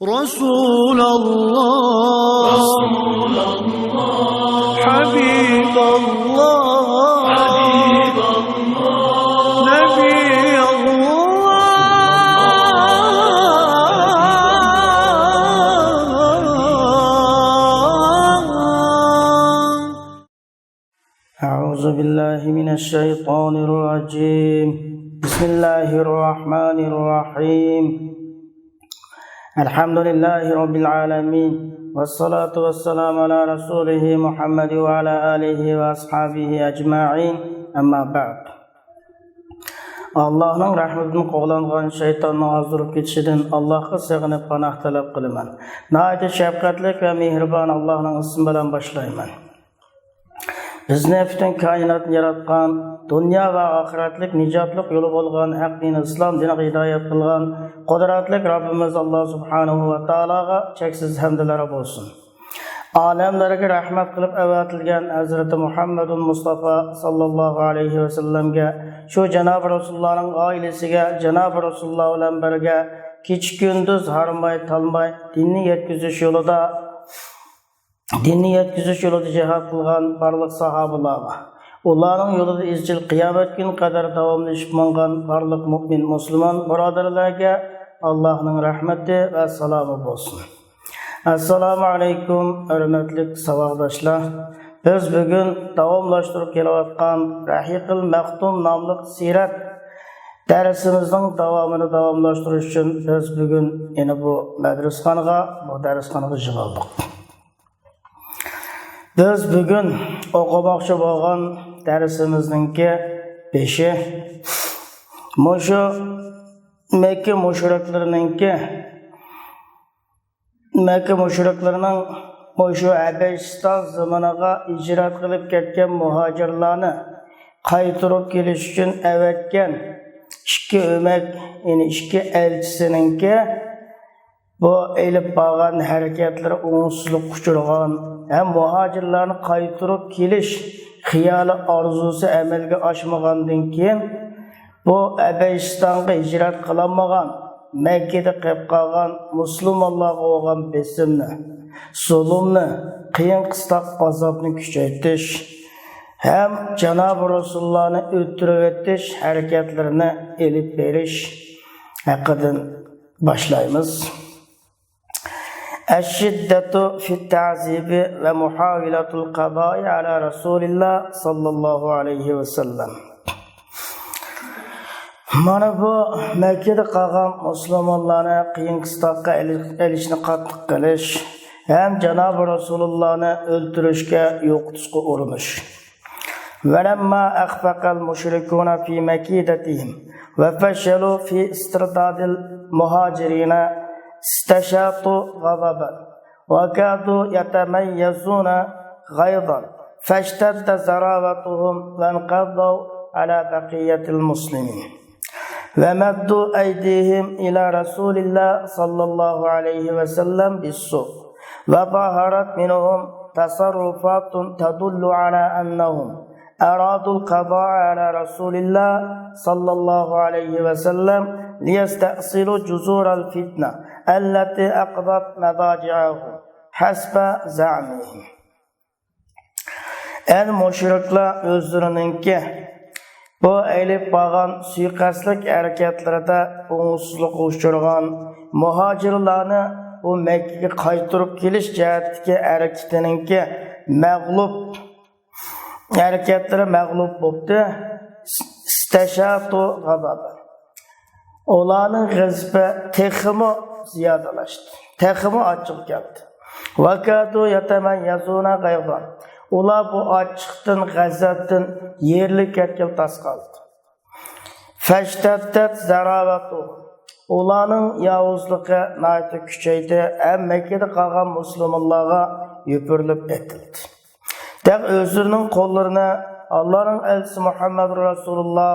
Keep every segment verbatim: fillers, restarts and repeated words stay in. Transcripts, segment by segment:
رسول الله، حبيب الله، نبي الله. أعوذ بالله من الشيطان الرجيم. بسم الله الرحمن الرحيم. الحمد لله رب العالمين. والصلاة والسلام على رسوله محمد وعلى آله وأصحابه أجمعين. أما بعد. ئاللاھنىڭ رەھمىتىدىن قوغلانغان شەيتاننىڭ ئازدۇرۇپ كېتىشىدىن ئاللاھقا سېغىنىپ پاناھ تەلەپ قىلىمەن. ناھايىتى شەپقەتلىك ۋە مېھرىبان ئاللاھنىڭ ئىسمى بىلەن باشلايمەن. بىزنى پۈتۈن كائىناتنى ياراتقان، دۇنيا ۋە ئاخىرەتلىك نىجاتلىق يولى بولغان ھەق دىنى ئىسلام دىنىغا ھىدايەت قىلغان قۇدرەتلىك رەببىمىز ئاللا سۇبھانەھۇ ۋە تائالاغا چەكسىز ھەمدلەر بولسۇن. ئالەملەرگە رەھمەت قىلىپ ئەۋەتىلگەن ھەزرىتى مۇھەممەدۇل مۇستافا ساللاللاھۇ ئەلەيھى ۋەسەللەمگە، شۇ جانابى رەسۇلۇللانىڭ ئائىلىسىگە، جانابى رەسۇلۇللا بىلەن بىرگە كېچە-كۈندۈز ھارماي-تالماي دىننى يەتكۈزۈش يولىدا دىننى يەتكۈزۈش يولىدا جىھاد قىلغان بارلىق ساھابىلارغا، ئۇلارنىڭ يولىدا ئىزچىل قىيامەت كۈنى قەدەر داۋاملىشىپ ماڭغان بارلىق مۆمىن مۇسۇلمان بۇرادەرلەرگە ئاللاھنىڭ رەھمىتى ۋە سالامى بولسۇن. ئەسسالامۇ ئەلەيكۇم، ھۆرمەتلىك ساۋاقداشلار! بىز بۈگۈن داۋاملاشتۇرۇپ كېلىۋاتقان رەھىقىل مەختۇم ناملىق سىيرەت دەرسىمىزنىڭ داۋامىنى داۋاملاشتۇرۇش ئۈچۈن بىز بۈگۈن يەنە بۇ مەدرىسخانىغا، بۇ دەرسخانىغا يىغىلدۇق. بىز بۈگۈن ئوقۇماقچى بولغان دەرسىمىزنىڭكى بېشى مۇشۇ مەككە مۇشرىكلىرىنىڭكى، مەككە مۇشرىكلىرىنىڭ مۇشۇ ھەبەشىستان زېمىنىغا ھىجرەت قىلىپ كەتكەن مۇھاجىرلارنى قايتۇرۇپ كېلىش ئۈچۈن ئەۋەتكەن ئىككى ئۆمەك، يەنى ئىككى ئەلچىسىنىڭكى بۇ ئېلىپ بارغان ھەرىكەتلىرى ئوڭۇشسىزلىققا ئۇچرىغان ھەم مۇھاجىرلارنى قايتۇرۇپ كېلىش خىيالى، ئارزۇسى ئەمەلگە ئاشمىغاندىن كېيىن، بۇ ھەبەشىستانغا ھىجرەت قىلالمىغان، مەككىدە قېلىپ قالغان مۇسۇلمانلارغا بولغان بېسىمنى، زۇلۇمنى، قىيىن-قىستاق ئازابنى كۈچەيتىش ھەم جانابى رەسۇلۇللانى ئۆلتۈرۈۋېتىش ھەرىكەتلىرىنى ئېلىپ بېرىش ھەققىدىن باشلايمىز. الشدة في التعذيب ومحاولة القضاء على رسول الله صلى الله عليه وسلم. مانا بۇ مەككىدە قالغان مۇسۇلمانلارنى قىيىن قىستاققا ئېلىش-، ئېلىشنى قاتتىق قىلىش ھەم جانابى رەسۇلۇللانى ئۆلتۈرۈشكە، يوقىتىشقا ئۇرۇنۇش. ولما أخفق المشركون في مكيدتهم وفشلوا في استرداد المهاجرين استشاطوا غضبا وكادوا يتميزون غيظا فاشتد ضراوتهم وانقضوا على بقية المسلمين ومدوا أيديهم إلى رسول الله صلى الله عليه وسلم بالسوء، وظهرت منهم تصرفات تدل على أنهم أرادوا القضاء على رسول الله صلى الله عليه وسلم ليستأصلوا جذور الفتنة التي أقضت مضاجعهم حسب زعمهم. ئەنە مۇشرىكلار ئۆزلىرىنىڭكى بۇ ئېلىپ بارغان سۇيىقەستلىك ھەرىكەتلىرىدە ئوڭۇشسىزلىققا ئۇچرىغان مۇھاجىرلارنى بۇ مەككىگە قايتۇرۇپ كېلىش جەھەتتىكى ھەرىكىتىنىڭكى مەغلۇپ، ھەرىكەتلىرى مەغلۇپ بوپتۇ. استشاطوا غضبا. ئۇلارنىڭ غەزىپى تېخىمۇ زىيادىلەشتى، تېخىمۇ ئاچچىقى كەلدى. وكادوا يتميزون غيظا. ئۇلار بۇ ئاچچىقتىن، غەزەپتىن يېرىلىپ كەتكىلى تاس قالدى. فاشتدت ضراوتهم. ئۇلارنىڭ ياۋۇزلۇقى ناھايىتى كۈچەيدى ھەم مەككىدە قالغان مۇسۇلمانلارغا يوپۇرۇلۇپ ئېتىلدى. دەق ئۆزلىرىنىڭ قوللىرىنى ئاللانىڭ ئەلچىسى مۇھەممەد رەسۇلۇللا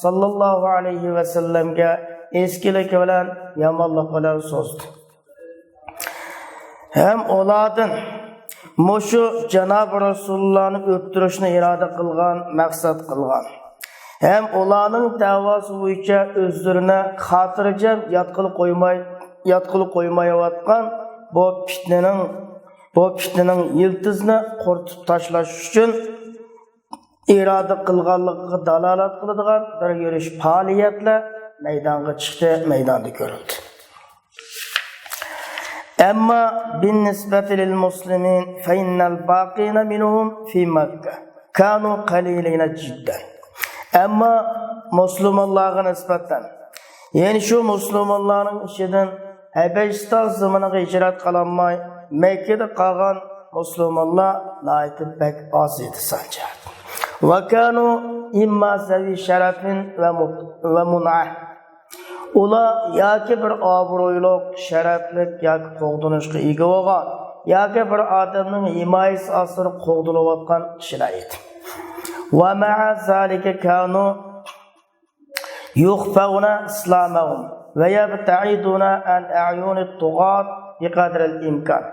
ساللاللاھۇ ئەلەيھى ۋەسەللەمگە ئېسكىلىك بىلەن، يامانلىق بىلەن سوزدى. ھەم ئۇلاردىن مۇشۇ جانابى رەسۇلۇللانى ئۆلتۈرۈشنى ئىرادە قىلغان، مەقسەت قىلغان. ھەم ئۇلارنىڭ دەۋاسى بويىچە ئۆزلىرىنى خاتىرجەم ياتقىلى قويماي، ياتقىلى قويمايۋاتقان بۇ پىتنىنىڭ، بۇ پىتنىنىڭ يىلتىزىنى قۇرۇتۇپ تاشلاش ئۈچۈن ئىرادە قىلغانلىقىغا دالالەت قىلىدىغان بىر يۈرۈش پائالىيەتلەر مەيدانغا چىقتى، مەيداندا كۆرۈلدى. أما بالنسبة للمسلمين فإن الباقين منهم في مكة كانوا قليلين جدا. ئەمما مۇسۇلمانلارغا نىسبەتەن، يەنى شۇ مۇسۇلمانلارنىڭ ئىچىدىن ھەبەشىستان زېمىنىغا ھىجرەت قىلالماي مەككىدە قالغان مۇسۇلمانلار ناھايىتى بەك ئاز ئىدى سان جەھەتتىن. وكانوا إما ذوي شرف ومت-، ومنعة. ئۇلار ياكى بىر ئابرۇيلۇق، شەرەپلىك ياكى قوغدىنىشقا ئىگە بولغان، ياكى بىر ئادەمنىڭ ھىمايىسى ئاستىدا قوغدىلىۋاتقان كىشىلەر ئىدى. ومع ذلك كانوا يخفون إسلامهم ويبتعدون عن أعين الطغاة بقدر الإمكان.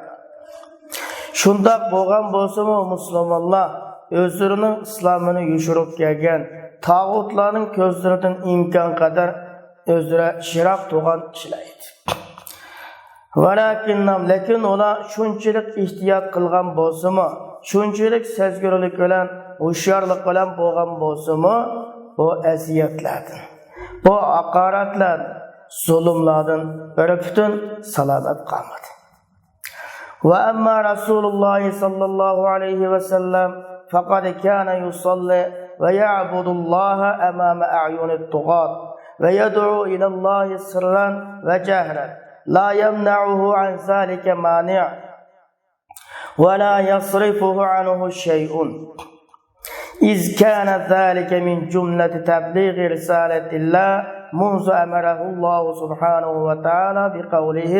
شۇنداق بولغان بولسىمۇ، مۇسۇلمانلار ئۆزلىرىنىڭ ئىسلامىنى يوشۇرۇپ كەلگەن تاغۇتلارنىڭ كۆزلىرىدىن ئىمكان قەدەر ئۆزرە يىراق تۇرغان كىشىلەر ئىدى. ولكنهم، لېكىن ئۇلار شۇنچىلىك ئېھتىيات قىلغان بولسىمۇ، شۇنچىلىك سەزگۈرلۈك بىلەن، ھوشيارلىق بىلەن بولغان بولسىمۇ، بۇ ئەزىيەتلەردىن، بۇ ھاقارەتلەردىن، زۇلۇملاردىن بىر پۈتۈن سالامەت قالمىدى. وأما رسول الله صلى الله عليه وسلم فقد كان يصلي ويعبد الله أمام أعين الطغاة ويدعو إلى الله سرا وجهرا لا يمنعه عن ذلك مانع ولا يصرفه عنه شيء، إذ كان ذلك من جملة تبليغ رسالة الله منذ أمره الله سبحانه وتعالى بقوله: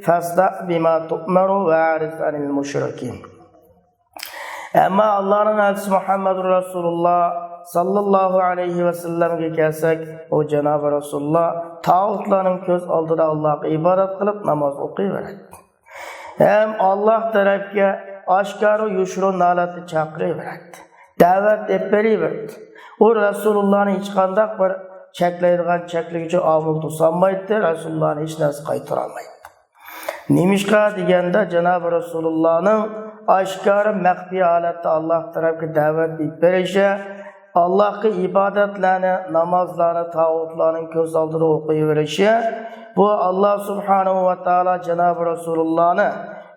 فاصدع بما تؤمر وأعرض عن المشركين. ئەمما ئاللانىڭ ئەلچىسى مۇھەممەدۇر رەسۇلۇللا ساللاللاھۇ ئەلەيھى ۋەسەللەمگە كەلسەك، ئۇ جانابى رەسۇلۇللا تاغۇتلارنىڭ كۆز ئالدىدا ئاللاغا ئىبادەت قىلىپ ناماز ئوقۇيۋېرەتتى. ھەم ئاللاھ تەرەپكە ئاشكارا يوشۇرۇن ھالەتتە چاقىرىۋېرەتتى. دەۋەت ئېلىپ بېرىۋېرەتتى. ئۇ رەسۇلۇللانى ھېچقانداق بىر چەكلەيدىغان چەكلىگۈچى ئامىل توسالمايتتى، رەسۇلۇللانى ھېچ نەرسە قايتۇرالمايتتى. نېمىشقا دېگەندە، جانابى رەسۇلۇللانىڭ ئاشكارا مەخپىي ھالەتتە ئاللاھ تەرەپكە دەۋەت ئېلىپ بېرىشى، ئاللاھقا ئىبادەتلەرنى، نامازلارنى تاغۇتلارنىڭ كۆز ئالدىدا ئوقۇيۋېرىشى، بۇ ئاللاھ سۇبھانەھۇ ۋە تائالا جانابى رەسۇلۇللانى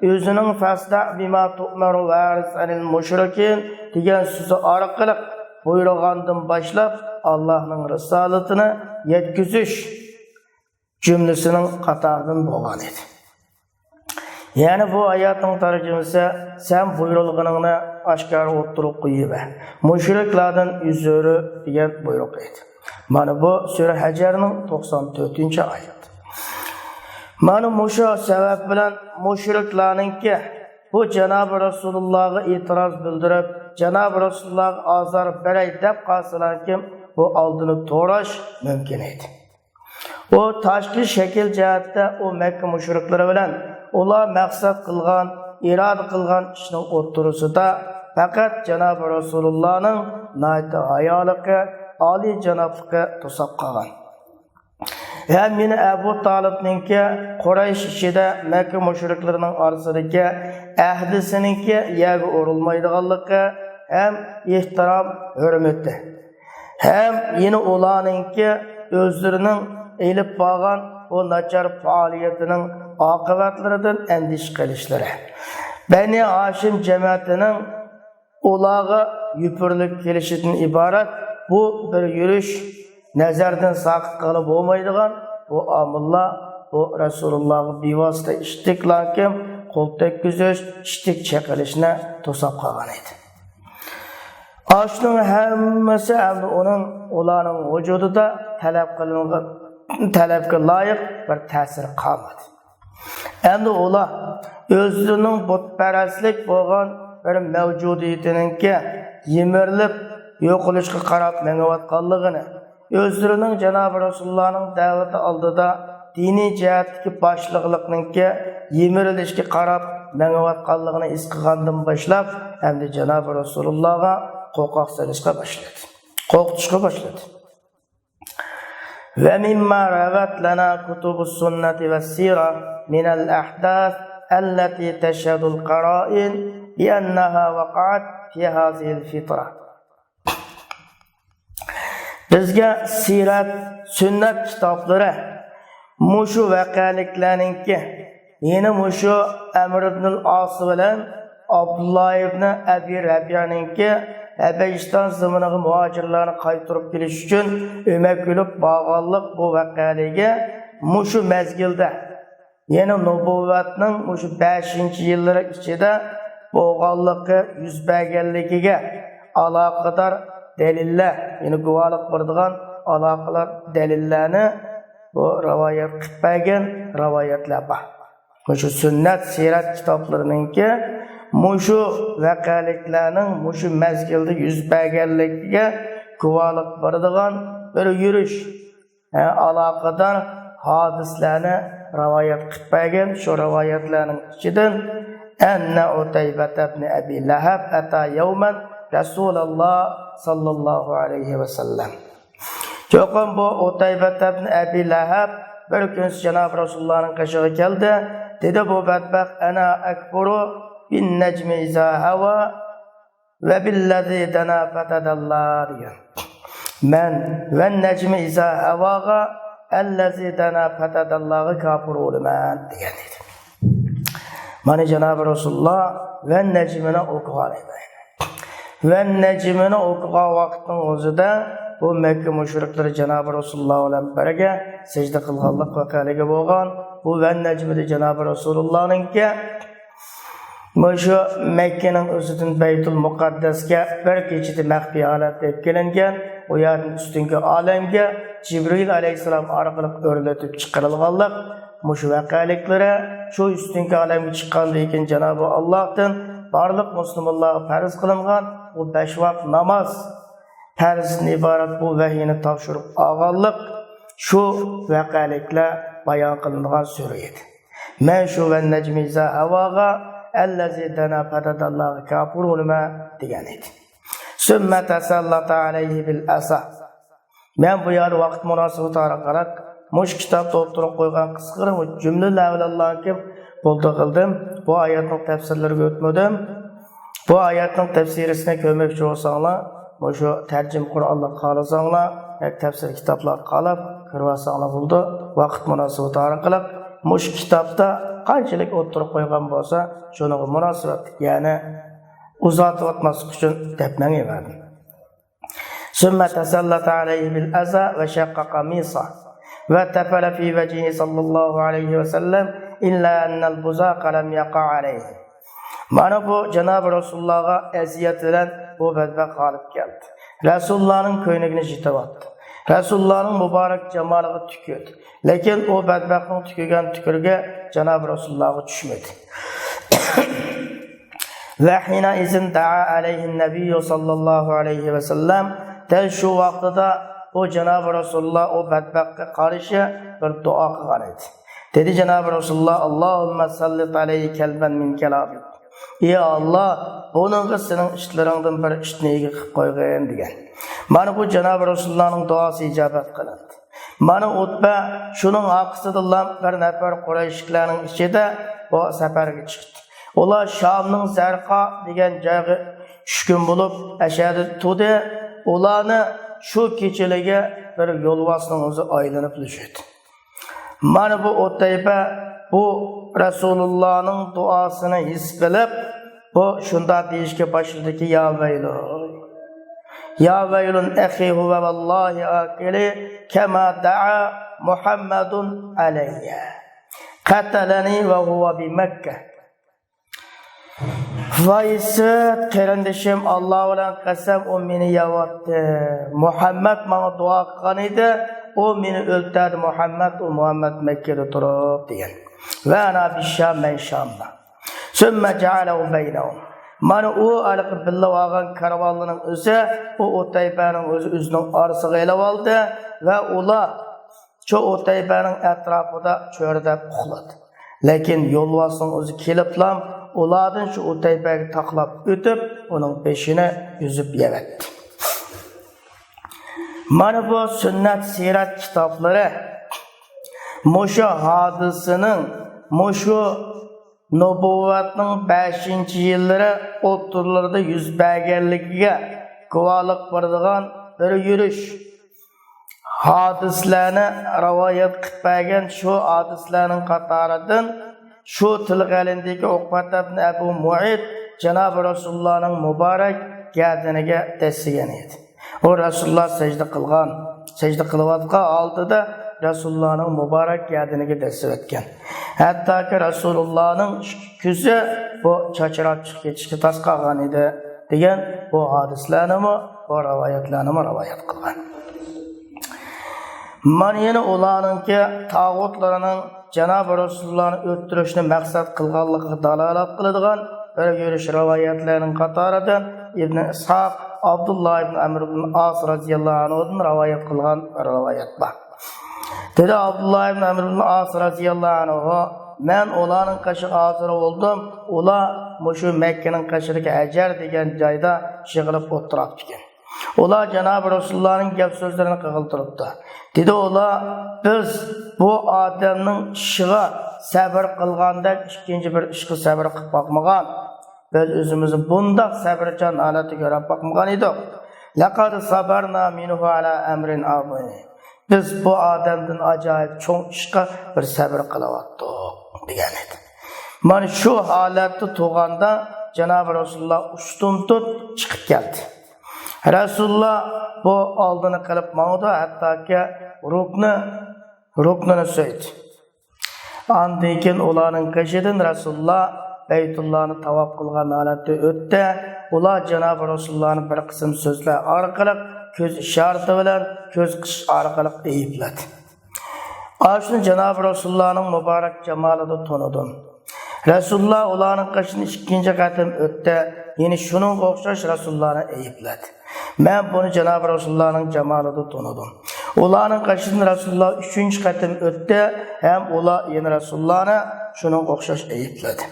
ئۆزىنىڭ فەسدەئ بىما تۇئمەر ۋەئەرىز ئەنىل مۇشرىكىن دېگەن سۆزى ئارقىلىق بۇيرۇغاندىن باشلاپ، ئاللاھنىڭ رىسالىتىنى يەتكۈزۈش جۈملىسىنىڭ قاتارىدىن بولغان ئىدى. يەنى بۇ ئايەتنىڭ تەرجىمىسى، سەن بۇيرۇلغىنىڭنى ئاشكارا ئوتتۇرىغا قويۇۋەر، مۇشرىكلاردىن يۈز ئۆرۈ دېگەن بۇيرۇق ئىدى. مانا بۇ سۈرە ھەجەرنىڭ توقسان تۆتىنچى ئايىتى. مانا مۇشۇ سەۋەب بىلەن مۇشرىكلارنىڭكى بۇ جانابى رەسۇلۇللاغا ئېتىراز بىلدۈرۈپ، جانابى رەسۇلۇللاغا ئازار بېرەي دەپ قالسىلاركىن، بۇ ئالدىنى توراش مۇمكىن ئىدى. ئۇ تاشقى شەكىل جەھەتتە ئۇ مەككە مۇشرىكلىرى بىلەن ئۇلار مەقسەت قىلغان، ئىرادە قىلغان ئىشنىڭ ئوتتۇرىسىدا پەقەت جانابى رەسۇلۇللانىڭ ناھايىتى ھايالىقى، ئالىيجانابلىقى توساپ قالغان. ھەم يەنە ئەبۇ تالىپنىڭكى قۇرەيش ئىچىدە مەككە مۇشرىكلىرىنىڭ ئارىسىدىكى ئەھدىسىنىڭكى يەرگە ئۇرۇلمايدىغانلىقى ھەم ئېھتىرام ھۆرمىتى. ھەم يەنە ئۇلارنىڭكى ئۆزلىرىنىڭ ئېلىپ بارغان بۇ ناچار پائالىيىتىنىڭ ئاقىۋەتلىرىدىن ئەندىشە قىلىشلىرى. بەنى ھاشىم جەمەتىنىڭ ئۇلارغا يوپۇرۇلۇپ كېلىشىدىن ئىبارەت بۇ بىر يۈرۈش نەزەردىن ساقىت قىلغىلى بولمايدىغان بۇ ئامىللار بۇ رەسۇلۇللاغا بىۋاسىتە ئىشتىكلانكىم قول تەگكۈزۈش، ئىشتىك چېقىلىشنى توساپ قالغان ئىدى. ئاشۇنىڭ ھەممىسى ئەمدى ئۇنىڭ، ئۇلارنىڭ ۋۇجۇدىدا تەلەپ قىلىنغان، تەلەپكە لايىق بىر تەسىر قالمىدى. ئەمدى ئۇلار ئۆزلىرىنىڭ بۇتپەرەسلىك بولغان بىر مەۋجۇدىيىتىنىڭكى يىمىرىلىپ يوقىلىشقا قاراپ مېڭىۋاتقانلىقىنى، ئۆزلىرىنىڭ جانابى رەسۇلۇللانىڭ دەۋىتى ئالدىدا دىنىي جەھەتتىكى باشلىقلىقنىڭكى يىمىرىلىشكە قاراپ مېڭىۋاتقانلىقىنى ھېس قىلغاندىن باشلاپ، ئەمدى جانابى رەسۇلۇللاغا قورقاق سېلىشقا باشلىدى. قورقۇتۇشقا باشلىدى. ومما روت لنا كتب السنة والسيرة من الأحداث التي تشهد القرائن بأنها وقعت في هذه الفترة. بىزگە سىرەت، سۈننەت كىتابلىرى مۇشۇ ۋەقەلىكلەرنىڭكى، يەنى مۇشۇ ئەمر ئىبنۇل ئاس بىلەن ئابدۇللا ئىبنى ئەبى رەبىئەنىڭكى ھەبەشىستان زېمىنىغا مۇھاجىرلارنى قايتۇرۇپ كېلىش ئۈچۈن ئۆمەك بولۇپ بارغانلىق بۇ ۋەقەلىكى مۇشۇ مەزگىلدە، يەنى نۇبۇۋۋەتنىڭ مۇشۇ بەشىنچى يىللىرى ئىچىدە بولغانلىقى، يۈز بەرگەنلىكىگە ئالاقىدار دەلىللەر، يەنى گۇۋاھلىق بېرىدىغان ئالاقىدار دەلىللەرنى بۇ رىۋايەت قىلىپ بەرگەن رىۋايەتلەر بار. مۇشۇ سۈننەت، سىرەت كىتابلىرىنىڭكى مۇشۇ ۋەقەلىكلەرنىڭ مۇشۇ مەزگىلدە يۈز بەرگەنلىكىگە گۇۋاھلىق بېرىدىغان بىر يۈرۈش، ھە، ئالاقىدار ھادىسىلەرنى رىۋايەت قىلىپ بەرگەن. شۇ رىۋايەتلەرنىڭ ئىچىدىن، أن عتيبة بن أبي لهب أتى يوما رسول الله صلى الله عليه وسلم. چوقۇم بۇ ئۇتەيبەت ئىبن ئەبى لەھەب بىر كۈن جانابى رەسۇلۇللانىڭ قېشىغا كەلدى. دېدى، بۇ بەتبەخت، أنا أكفر بالنجم إذا هوى وبالذي دنا فتدلى دېگەن. مەن ۋەن نەجمى ئىزا ھەۋاغا، ئەللەزى دەنا پەتەدەللاغا كاپىر بولىمەن دېگەن ئىدى. مانا جانابى رەسۇلۇللا ۋەن نەجمىنى ئوقۇغان ئىدى. ۋەن نەجمىنى ئوقۇغان ۋاقىتنىڭ ئۆزىدە بۇ مەككە مۇشرىكلىرى جانابى رەسۇلۇللا بىلەن بىرگە سەجدە قىلغانلىق ۋەقەلىكى بولغان. بۇ ۋەن نەجمىدە جانابى رەسۇلۇللانىڭكى مۇشۇ مەككىنىڭ ئۆزىدىن بەيتۇل مۇقەددەسكە بىر كېچىدە مەخپىي ھالەتتە ئېلىپ كېلىنگەن، ئۇ يەردىن ئۈستۈنكى ئالەمگە جىبرىئىل ئەلەيھىسسالام ئارقىلىق ئۆرلىتىپ چىقىرىلغانلىق مۇشۇ ۋەقەلىكلىرى، شۇ ئۈستۈنكى ئالەمگە چىققاندىن كېيىن جانابى ئاللاھتىن بارلىق مۇسۇلمانلارغا پەرز قىلىنغان بۇ بەش ۋاق ناماز پەرزدىن ئىبارەت بۇ ۋەھىينى تاپشۇرۇپ ئالغانلىق شۇ ۋەقەلىكلەر بايان قىلىنغان سۈرە ئىدى. مەن شۇ ۋەننەجمى ئىزا ھەۋاغا، ئەللەزى دەنا پەتەدەللاغا كاپىر بولىمەن دېگەن ئىدى. ثم تسلط عليه بالعصا. مەن بۇ يەردە ۋاقىت مۇناسىۋىتى ئارقىلىق مۇشۇ كىتابتا ئوتتۇرىغا قويغان قىسقىرى جۈملىلەر بىلەنلا بولدى قىلدىم. بۇ ئايەتنىڭ تەپسىرلىرىگە ئۆتمىدىم. بۇ ئايەتنىڭ تەپسىرىسىنى كۆرمەكچى بولساڭلار، مۇشۇ تەرجىمە قۇرئانلارغا قارىساڭلار، ياكى تەپسىر كىتابلارغا قاراپ كۆرۈۋالساڭلار بولىدۇ. ۋاقىت مۇناسىۋىتى ئارقىلىق مۇشۇ كىتابتا قانچىلىك ئوتتۇرىغا قويغان بولسا، شۇنىڭغا مۇناسىۋەتلىك، يەنى ئۇزارتىۋاتماسلىق ئۈچۈن دەپ مېڭىۋەردىم. ثم تسلط عليه بالعصا وشق قميصه وتفل في وجهه صلى الله عليه وسلم إلا أن البزاق لم يقع عليه. مانا بۇ جانابى رەسۇلۇللاغا ئەزىيەت بىلەن بۇ بەتبەخت غالىب كەلدى. رەسۇلۇللانىڭ كۆينىكىنى يىرتىۋەتتى. رەسۇلۇللانىڭ مۇبارەك جامالىغا تۈكۈردى. لېكىن ئۇ بەتبەختنىڭ تۈكۈرگەن تۈكۈرۈكى جانابى رەسۇلۇللاغا چۈشمىدى. وحينئذ دعا عليه النبي صلى الله عليه وسلم. دەل شۇ ۋاقتىدا ئۇ جانابى رەسۇلۇللا ئۇ بەتبەختكە قارشى بىر دۇئا قىلغان ئىدى. دېدى جانابى رەسۇلۇللا، اللهم سلط عليه كلبا من كلابك. ئى ئاللا، بۇنىڭغا سېنىڭ ئىتلىرىڭدىن بىر ئىتنى ئىگە قىلىپ قويغىن دېگەن. مانا بۇ جانابى رەسۇلۇللانىڭ دۇئاسى ئىجابەت قىلىندى. مانا ئۇتبە شۇنىڭ ئارقىسىدىنلا بىر نەپەر قۇرەيشلىكلەرنىڭ ئىچىدە بۇ سەپەرگە چىقتى. ئۇلار شامنىڭ زەرقا دېگەن جايغا چۈشكۈن بولۇپ، ئەشەدە تۇردى. ئۇلارنى شۇ كېچىلىكى بىر يولۋاسنىڭ ئۆزى ئايلىنىپ يۈردى. مانا بۇ ئۇتەيبە بۇ رەسۇلۇللانىڭ دۇئاسىنى ھېس قىلىپ، بۇ شۇنداق دېيىشكە باشلىدىكى، يا ۋەيلۇ، يا ۋەيلۇن ئەخى ھۇۋە ۋاللاھى ئاقىلى كەما دەئا مۇھەممەدۇن ئەلەييە قەتەلەنى ۋە ھۇۋە بىمەككە. ۋايسىت قېرىندىشىم، ئاللا بىلەن قەسەم، ئۇ مېنى يەۋاتتى. مۇھەممەد ماڭا دۇئا قىلغان ئىدى، ئۇ مېنى ئۆلتۈردى. مۇھەممەد، ئۇ مۇھەممەد مەككىدە تۇرۇپ دېگەن. ۋە ئەنا بىششام، مەن شامدا. ثم جعله بينهم. مانا ئۇ ھېلىقى بىللە بارغان كارۋانلىرىنىڭ ئۆزى، ئۇ ئۇتەيبەنىڭ ئۆزى ئۆزىنىڭ ئارىسىغا ئېلىۋالدى ۋە ئۇلار شۇ ئۇتەيبەنىڭ ئەتراپىدا چۆرىدەپ ئۇخلىدى. لېكىن يولۋاسنىڭ ئۆزى كېلىپلا ئۇلاردىن شۇ ئۇتەيبەگە تاقلاپ ئۆتۈپ، ئۇنىڭ بېشىنى ئۈزۈپ يەۋەتتى. مانا بۇ سۈننەت سىرەت كىتابلىرى مۇشۇ ھادىسىنىڭ، مۇشۇ نۇبۇۋۋەتنىڭ بەشىنچى يىللىرى ئوتتۇرىلىرىدا يۈز بەرگەنلىكىگە گۇۋاھلىق بېرىدىغان بىر يۈرۈش ھادىسىلەرنى رىۋايەت قىلىپ بەرگەن. شۇ ھادىسىلەرنىڭ قاتارىدىن شۇ تىلغا ئېلىندىكى ئوقبەت ئىبن ئەبۇ مۇئەيت جانابى رەسۇلۇللانىڭ مۇبارەك گەدىنىگە دەسسىگەن ئىدى. ئۇ رەسۇلۇللا سەجدە قىلغان، سەجدە قىلىۋاتقان ھالىتىدە رەسۇلۇللانىڭ مۇبارەك گەدىنىگە دەسسىۋەتكەن. ھەتتاكى رەسۇلۇللانىڭ ئىككى كۆزى بۇ چاچراپ چىقىپ كېتىشكە تاس قالغان ئىدى، دېگەن بۇ ھادىسىلەرنىمۇ، بۇ رىۋايەتلەرنىمۇ رىۋايەت قىلغان. مانا يەنە ئۇلارنىڭكى تاغۇتلىرىنىڭ جانابى رەسۇلۇللانى ئۆلتۈرۈشنى مەقسەت قىلغانلىقىغا دالالەت قىلىدىغان بىر يۈرۈش رىۋايەتلەرنىڭ قاتارىدىن ئىبن ئىسھاق ئابدۇللا ئىبن ئەمر ئىبن ئاس رەزىياللاھۇ ئەنھۇدىن رىۋايەت قىلغان بىر رىۋايەت بار. دېدى ئابدۇللا ئىبن ئەمر ئىبن ئاس رەزىياللاھۇ ئەنھۇ، مەن ئۇلارنىڭ قېشىغا ھازىر بولدۇم، ئۇلار مۇشۇ مەككىنىڭ قېشىدىكى ھەجەر دېگەن جايدا يىغىلىپ ئولتۇراپتىكەن. ئۇلار جانابى رەسۇلۇللانىڭ گەپ سۆزلىرىنى قىغىلتۇرۇپتۇ. دېدى ئۇلار، بىز بۇ ئادەمنىڭ ئىشىغا سەۋر قىلغاندەك ئىككىنچى بىر ئىشقا سەۋر قىلىپ باقمىغان. بىز ئۆزىمىزنى بۇنداق سەۋرچان ھالەتتە كۆرۈپ باقمىغان ئىدۇق. لەقەد سەبەرنا مىنھۇ ئەلا ئەمرىن ئازىم. بىز بۇ ئادەمدىن ئاجايىپ چوڭ ئىشقا بىر سەۋر قىلىۋاتتۇق، دېگەن ئىدى. مانا شۇ ھالەتتە تۇرغاندا جانابى رەسۇلۇللا ئۇشتۇمتۇت چىقىپ كەلدى. رەسۇلۇللا بۇ ئالدىنى قىلىپ ماڭىدۇ، ھەتتاكى رۇكنى، رۇكنىنى سۆيدى. ئاندىن كېيىن ئۇلارنىڭ قېشىدىن رەسۇلۇللا بەيتۇللانى تاۋاپ قىلغان ھالەتتە ئۆتتى. ئۇلار جانابى رەسۇلۇللانى بىر قىسىم سۆزلەر ئارقىلىق، كۆز ئىشارىتى بىلەن، كۆز قىسىش ئارقىلىق ئەيىبلىدى. ئاشۇنى جانابى رەسۇلۇللانىڭ مۇبارەك جامالىدا تونۇدۇم. رەسۇلۇللا ئۇلارنىڭ قېشىدىن ئىككىنچى قېتىم ئۆتتى. يەنە شۇنىڭغا ئوخشاش رەسۇلۇللانى ئەيىبلەدى. مەن بۇنى جانابى رەسۇلۇللانىڭ جامالىدا تونۇدۇم. ئۇلارنىڭ قېشىدىن رەسۇلۇللا ئۈچىنچى قېتىم ئۆتتى ھەم ئۇلار يەنە رەسۇلۇللانى شۇنىڭغا ئوخشاش ئەيىبلىدى.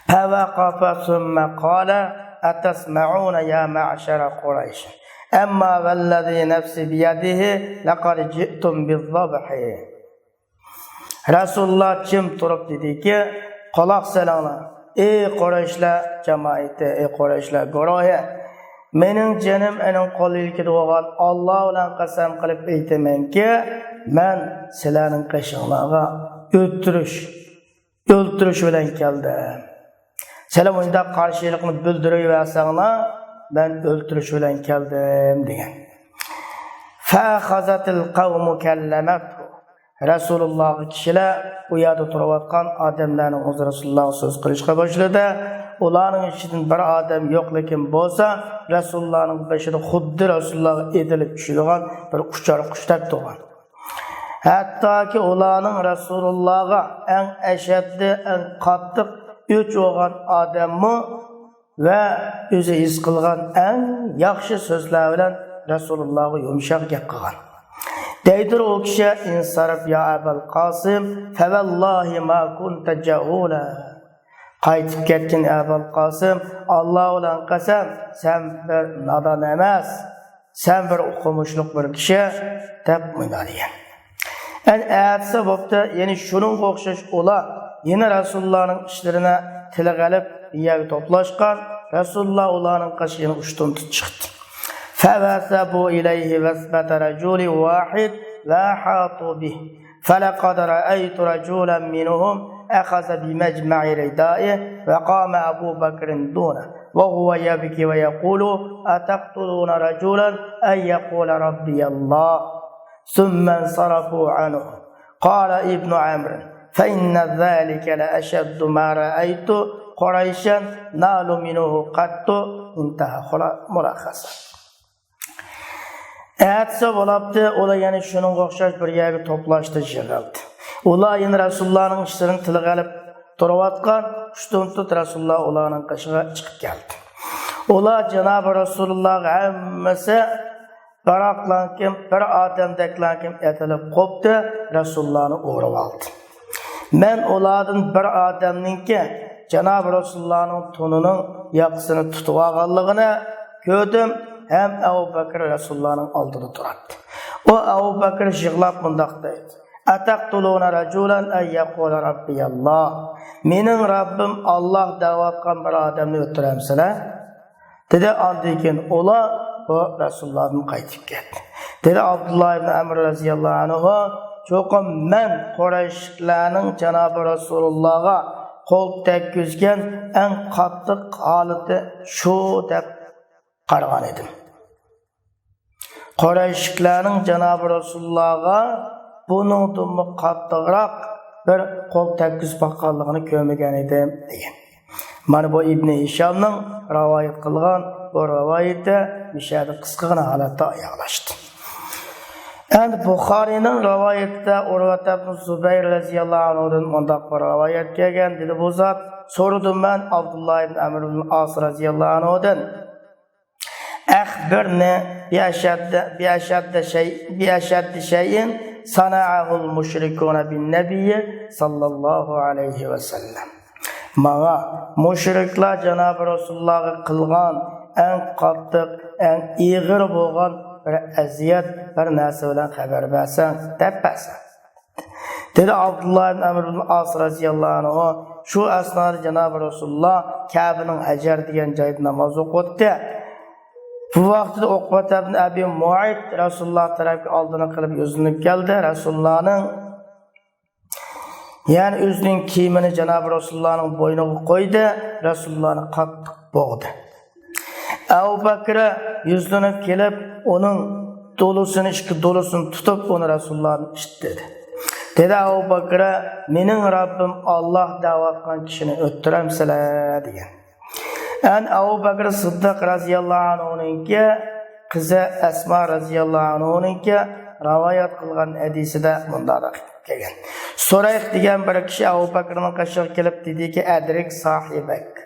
فوقف ثم قال، أتسمعون يا معشر قريش، أما والذي نفسي بيده لقد جئتم بالذبح. رەسۇلۇللا جىم تۇرۇپ دېدىكى، قۇلاق سېلىڭلار، ئەي قۇرەيشلەر جامائىتى، ئەي قۇرەيشلەر گۇرۇھى! مېنىڭ جېنىم ئېنىڭ قولىدىكى بولغان ئاللا بىلەن قەسەم قىلىپ ئېيتىمەنكى، مەن سىلەرنىڭ قېشىڭلارغا ئۆلتۈرۈش، ئۆلتۈرۈش بىلەن كەلدىم. سىلەر مۇشۇنداق قارشىلىقنى بىلدۈرۈۋەرسەڭلار، مەن ئۆلتۈرۈش بىلەن كەلدىم، دېگەن. فأخذت القوم كلمته. رەسۇلۇللاغا كىشىلەر، ئۇ يەردە تۇرۇۋاتقان ئادەملەرنىڭ ئۆزى رەسۇلۇللاغا سۆز قىلىشقا باشلىدى. ئۇلارنىڭ ئىچىدىن بىر ئادەم يوق، لېكىن بولسا رەسۇلۇللانىڭ بېشىدا خۇددى رەسۇلۇللاغا ئېتىلىپ چۈشىدىغان بىر ئۇچار قۇشتەك تۇرغان. ھەتتاكى ئۇلارنىڭ رەسۇلۇللاغا ئەڭ ئەشەددىي، ئەڭ قاتتىق ئۆچ بولغان ئادەممۇ ۋە ئۆزى ھېس قىلغان ئەڭ ياخشى سۆزلەر بىلەن رەسۇلۇللاغا يۇمشاق گەپ قىلغان. دەيدۇ ئۇ كىشى، انصرف يا أبا القاسم، فوالله ما كنت جهولا. قايتىپ كەتكىن ئەبۇل قاسىم، ئاللا بىلەن قەسەم، سەن بىر نادان ئەمەس، سەن بىر ئوقۇمۇشلۇق بىر كىشى، دەپ مۇنداق دېگەن. ئەنە ئەتىسى بوپتۇ، يەنە شۇنىڭغا ئوخشاش ئۇلار يەنە رەسۇلۇللانىڭ ئىشلىرىنى تىلغا ئېلىپ بىر يەرگە توپلاشقان، رەسۇلۇللا ئۇلارنىڭ قېشىغا يەنە ئۇشتۇمتۇت چىقتى. فوثبوا إليه وثبة رجل واحد وأحاطوا به. فلقد رأيت رجلا منهم أخذ بمجمع ردائه وقام أبو بكر دونه وهو يبكي ويقول: أتقتلون رجلا أن يقول ربي الله؟ ثم انصرفوا عنه. قال ابن عمرو: فإن ذلك لأشد ما رأيت قريشا نالوا منه قط. انتهى ملخصا. ئەتىسى بولاپتۇ، ئۇلار يەنە شۇنىڭغا ئوخشاش بىر يەرگە توپلاشتى، يىغىلدى. ئۇلار يەنە رەسۇلۇللانىڭ ئىشلىرىنى تىلغا ئېلىپ تۇرۇۋاتقان، ئۇشتۇمتۇت رەسۇلۇللا ئۇلارنىڭ قېشىغا چىقىپ كەلدى. ئۇلار جانابى رەسۇلۇللاغا ھەممىسى بىراقلانكىم، بىر ئادەمدەكلانكىم ئېتىلىپ قوپتى، رەسۇلۇللانى ئورىۋالدى. مەن ئۇلاردىن بىر ئادەمنىڭكى جانابى رەسۇلۇللانىڭ تونىنىڭ ياقىسىنى تۇتۇۋالغانلىقىنى كۆردۈم. ھەم ئەبۇ بەكرى رەسۇلۇللانىڭ ئالدىدا تۇراتتى. ئۇ ئەبۇ بەكرى يىغلاپ مۇنداق دەيدۇ: «ئەتەقتۇلۇنە رەجۇلەن ئەن يەقۇلە رەببىيەللا»، «مېنىڭ رەببىم ئاللا» دەۋاتقان بىر ئادەمنى ئۆلتۈرەمسىلەر؟ دېدى. ئاندىن كېيىن ئۇلار بۇ رەسۇلۇللادىن قايتىپ كەتتى. دېدى ئابدۇللا ئىبن ئەمر رەزىياللاھۇ ئەنھۇ: «چوقۇم مەن قۇرەيشلەرنىڭ جانابى رەسۇلۇللاغا قول تەگكۈزگەن ئەڭ قاتتىق ھالىتى شۇ» دەپ قارىغان ئىدىم. «قۇرەيشلەرنىڭ جانابى رەسۇلۇللاغا بۇنىڭدىنمۇ قاتتىقراق بىر قول تەگكۈزۈپ باققانلىقىنى كۆرمىگەن ئىدىم» دېگەن. مانا بۇ ئىبنى ھىشامنىڭ رىۋايەت قىلغان بۇ رىۋايىتى مۇشۇ يەردە قىسقىغىنا ھالەتتە ئاياغلاشتى. ئەمدى بۇخارىينىڭ رىۋايىتىدە ئۇرۋەت ئىبن زۇبەير رەزىياللاھۇ ئەنھۇدىن مۇنداق بىر رىۋايەت كەلگەن، دېدى بۇ زات: «سورىدىم مەن ئابدۇللا ئىبن ئەمر ئىبن ئاس رەزىياللاھۇ ئەنھۇدىن: ئەخبىرنى بىئەشەددە، بىئەشەددە شەي، بىئەشەددە شەيئىن سەنەئەھۇل مۇشرىكۇنە بىن نەبىيي ساللاللاھۇ ئەلەيھى ۋەسەللەم.» «ماڭا مۇشرىكلار جانابى رەسۇلۇللاغا قىلغان ئەڭ قاتتىق، ئەڭ ئېغىر بولغان بىر ئەزىيەت، بىر نەرسە بىلەن خەۋەر بەرسەڭ» دەپ بەرسەڭ. دېدى ئابدۇللا ئىبن ئەمر ئىبن ئاس رەزىياللاھۇ ئەنھۇ. شۇ ئەسنادا جانابى رەسۇلۇللا كەبىنىڭ ھەجەر دېگەن جايىدا ناماز ئوقۇۋاتتى. بۇ ۋاقىتتا ئوقبەت ئىبن ئەبى مۇئەيت رەسۇلۇللا تەرەپكە ئالدىنى قىلىپ يۈزلىنىپ كەلدى. رەسۇلۇللانىڭ، يەنى ئۆزىنىڭ كىيىمىنى جانابى رەسۇلۇللانىڭ بوينىغا قويدى، رەسۇلۇللانى قاتتىق بوغدى. ئەبۇ بەكرى يۈزلىنىپ كېلىپ، ئۇنىڭ دولىسىنى، ئىككى دولىسىنى تۇتۇپ، ئۇنى رەسۇلۇللادىن ئىتتىردى. دېدى ئەبۇ بەكرى: «مېنىڭ رەببىم ئاللا دەۋاتقان كىشىنى ئۆلتۈرەمسىلەر؟» دېگەن. ئەن ئەبۇ بەكرى سىددىق رەزىياللاھۇ ئەنھۇنىڭكى قىزى ئەسما رەزىياللاھۇ ئەنھۇنىڭكى رىۋايەت قىلغان ھەدىسىدە مۇنداق كەلگەن. سۇرەيق دېگەن بىر كىشى ئەبۇ بەكرىنىڭ قېشىغا كېلىپ دېدىكى: «ئەدرىك ساھىبەك،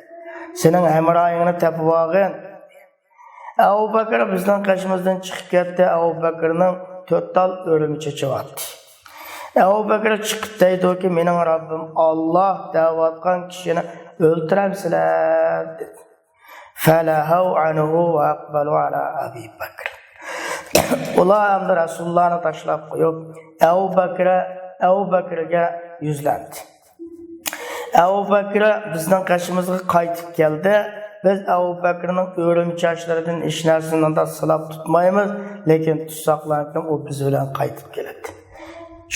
سېنىڭ ھەمراھىڭنى تېپىۋالغىن.» ئەبۇ بەكرى بىزنىڭ قېشىمىزدىن چىقىپ كەتتى. ئەبۇ بەكرىنىڭ تۆت تال ئۆرۈمچى چېچىۋاتتى. ئەبۇ بەكرى چىقىپ دەيدۇكى: «مېنىڭ رەببىم ئاللا دەۋاتقان كىشىنى ئۆلتۈرەمسىلەر؟» دېدى. فَلَهَوْا عَنْهُ وَأَقْبَلُوا عَلَى أَبِي بَكْرٍ. ئۇلار ئەمدى رەسۇلۇللانى تاشلاپ قويۇپ، ئەبۇ بەكرى، ئەبۇ بەكرىگە يۈزلەندى. ئەبۇ بەكرى بىزنىڭ قېشىمىزغا قايتىپ كەلدى. بىز ئەبۇ بەكرىنىڭ ئۆرۈم چاچلىرىدىن ھېچ نەرسىنى ئۇنداق سىلاپ تۇتمايمىز، لېكىن تۇتساقلاركىن ئۇ بىز بىلەن قايتىپ كېلىدۇ.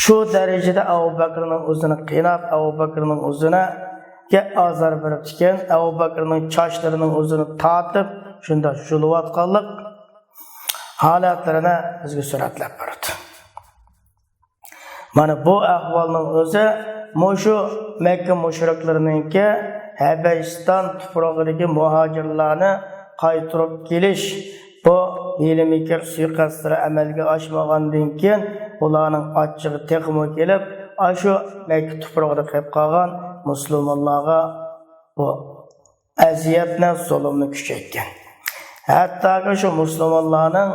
شۇ دەرىجىدە ئەبۇ بەكرىنىڭ ئۆزىنى قىيناپ، ئەبۇ بەكرىنىڭ ئۆزىگە ئازار بېرىپتىكەن، ئەبۇ بەكرىنىڭ چاچلىرىنىڭ ئۆزىنى تارتىپ، شۇنداق يۇلۇۋاتقانلىق ھالەتلىرىنى بىزگە سۈرەتلەپ بېرىدۇ. مانا بۇ ئەھۋالنىڭ ئۆزى مۇشۇ مەككە مۇشرىكلىرىنىڭكى ھەبەشىستان تۇپرىقىدىكى مۇھاجىرلارنى قايتۇرۇپ كېلىش بۇ ھىيلە-مىكىر سۇيىقەستلىرى ئەمەلگە ئاشمىغاندىن كېيىن، ئۇلارنىڭ ئاچچىقى تېخىمۇ كېلىپ، ئاشۇ مەككە تۇپرىقىدا قېلىپ قالغان مۇسۇلمانلارغا بۇ ئەزىيەتنى، زۇلۇمنى كۈچەيتكەن. ھەتتاكى شۇ مۇسۇلمانلارنىڭ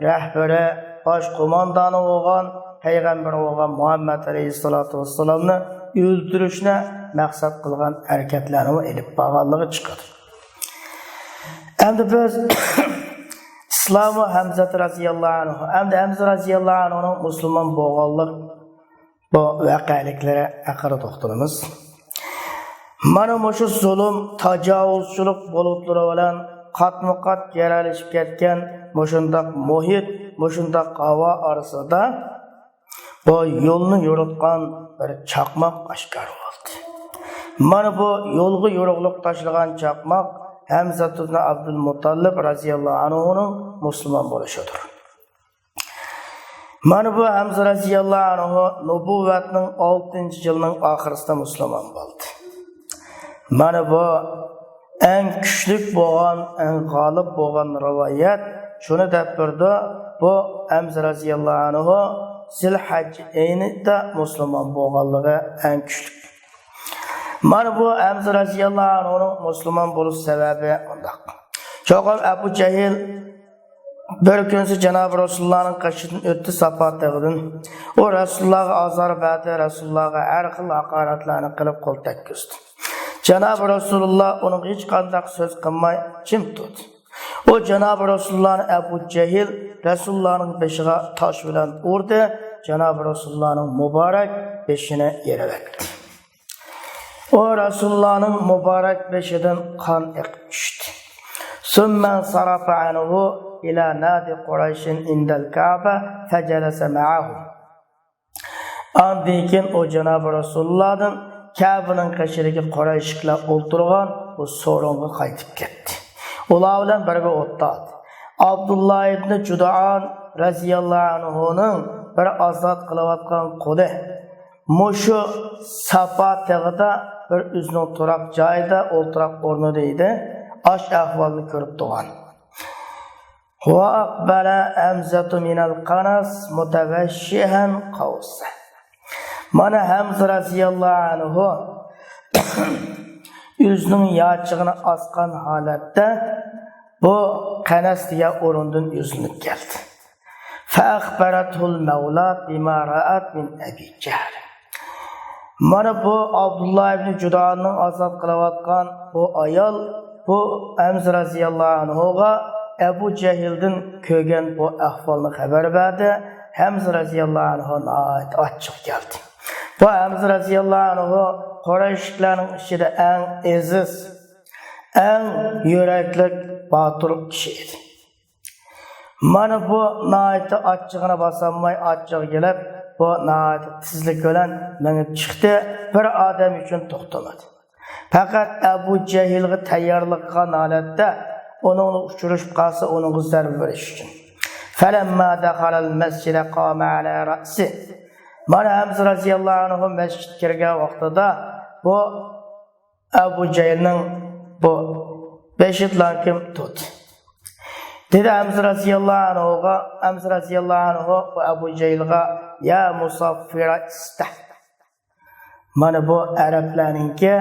رەھبىرى، باش قوماندانى بولغان پەيغەمبىرى بولغان مۇھەممەد ئەلەيھىسسالاتۇ ۋەسسالامنى ئۆلتۈرۈشنى مەقسەت قىلغان ھەرىكەتلەرنىمۇ ئېلىپ بارغانلىقى چىقىدۇ. ئەمدى بىز ئىسلامۇ ھەمزەت رەزىياللاھۇ ئەنھۇ، ئەمدى ھەمزە رەزىياللاھۇ ئەنھۇنىڭ مۇسۇلمان بولغانلىق بۇ ۋەقەلىكلىرى ھەققىدە توختىلىمىز. مانا مۇشۇ زۇلۇم، تاجاۋۇزچىلىق بۇلۇتلىرى بىلەن قاتمۇ قات گىرەلىشىپ كەتكەن مۇشۇنداق مۇھىت، مۇشۇنداق ھاۋا ئارىسىدا بۇ يولنى يورۇتقان بىر چاقماق ئاشكارا بولدى. مانا بۇ يولغا يورۇقلۇق تاشلىغان چاقماق ھەمزە ئىبن ئابدۇل مۇتتەلىب رەزىياللاھۇ ئەنھۇنىڭ مۇسۇلمان بولۇشىدۇر. مانا بۇ ھەمزە رەزىياللاھۇ ئەنھۇ نۇبۇۋۋەتنىڭ ئالتىنچى يىلىنىڭ ئاخىرىسىدا مۇسۇلمان بولدى. مانا بۇ ئەڭ كۈچلۈك بولغان، ئەڭ غالىب بولغان رىۋايەت. شۇنى دەپ بېرىدۇ، بۇ ھەمزە رەزىياللاھۇ ئەنھۇ زىلھەججە ئېيىدا مۇسۇلمان بولغانلىقى ئەڭ كۈچلۈك. مانا بۇ ھەمزە رەزىياللاھۇ ئەنھۇنىڭ مۇسۇلمان بولۇش سەۋەبى مۇنداق. چوقۇم ئەبۇ جەھىل بىر كۈنسى جانابى رەسۇلۇللانىڭ قېشىدىن ئۆتتى، سافا تېغىدىن. ئۇ رەسۇلۇللاغا ئازار بەردى، رەسۇلۇللاغا ھەر خىل ھاقارەتلەرنى قىلىپ قول تەگكۈزدى. جانابى رەسۇلۇللا ئۇنىڭغا ھېچقانداق سۆز قىلماي جىم تۇردى. ئۇ جانابى رەسۇلۇللانى ئەبۇ جەھىل رەسۇلۇللانىڭ بېشىغا تاش بىلەن ئۇردى، جانابى رەسۇلۇللانىڭ مۇبارەك بېشىنى يېرىۋەتتى. ئۇ رەسۇلۇللانىڭ مۇبارەك بېشىدىن قان ئېقىپ چۈشتى. ثم انصرف عنه إلى نادي قريش عند الكعبة فجلس معهم. ئاندىن كېيىن ئۇ جانابى رەسۇلۇللادىن كەبىنىڭ قېشىدىكى قۇرەيشلىكلەر ئولتۇرغان بۇ سورۇنغا قايتىپ كەتتى. ئۇلار بىلەن بىرگە ئولتۇردى. ئابدۇللا ئىبنى جۇدئان رەزىياللاھۇ ئەنھۇنىڭ بىر ئازاد قىلىۋاتقان قۇلى مۇشۇ ساپا تېغىدا بىر ئۆزىنىڭ تۇراق جايىدا ئولتۇراق ئورنىدا ئىدى. ئاش ئەھۋالنى كۆرۈپ تۇرغان. وأقبل حمزة من القنص متوشحا قوسه. مانا ھەمزە رەزىياللاھۇ ئەنھۇ ئۆزىنىڭ ياچىقىنى ئاسقان ھالەتتە بۇ قەنەس دېگەن ئورۇندىن يۈزلىنىپ كەلدى. فأخبرته المولاة بما رأت من أبي جهل. مانا بۇ ئابدۇللا ئىبنى جۇداننىڭ ئازاد قىلىۋاتقان بۇ ئايال بۇ ھەمزە رەزىياللاھۇ ئەنھۇغا ئەبۇ جەھىلدىن كۆرگەن بۇ ئەھۋالنى خەۋەر بەردى. ھەمزە رەزىياللاھۇ ئەنھۇ ناھايىتى ئاچچىقى كەلدى. بۇ ھەمزە رەزىياللاھۇ ئەنھۇ قۇرەيشلىكلەرنىڭ ئىچىدە ئەڭ ئەزىز، ئەڭ يۈرەكلىك، باتۇر كىشى ئىدى. مانا بۇ ناھايىتى ئاچچىقىنى باسالماي ئاچچىقى كېلىپ، بۇ ناھايىتى تېزلىك بىلەن مېڭىپ چىقتى، بىر ئادەم ئۈچۈن توختىمىدى. پەقەت ئەبۇ جەھىلگە تەييارلىق قىلغان ھالەتتە ئۇنىڭغا ئۇچرىشىپ قالسا ئۇنىڭغا زەربە بېرىش ئۈچۈن. فلما دخل المسجد قام على رأسه. مانا ھەمزە رەزىياللاھۇ ئەنھۇ مەسچىتكە كىرگەن ۋاقتىدا بۇ ئەبۇ جەھىلنىڭ بۇ بېشىدىلا كىم تۇردى. دېدى ھەمزە رەزىياللاھۇ ئەنھۇغا، ھەمزە رەزىياللاھۇ ئەنھۇ بۇ ئەبۇ جەھىلغا، يا مۇسەففىرە ئىستەھ. مانا بۇ ئەرەبلەرنىڭكى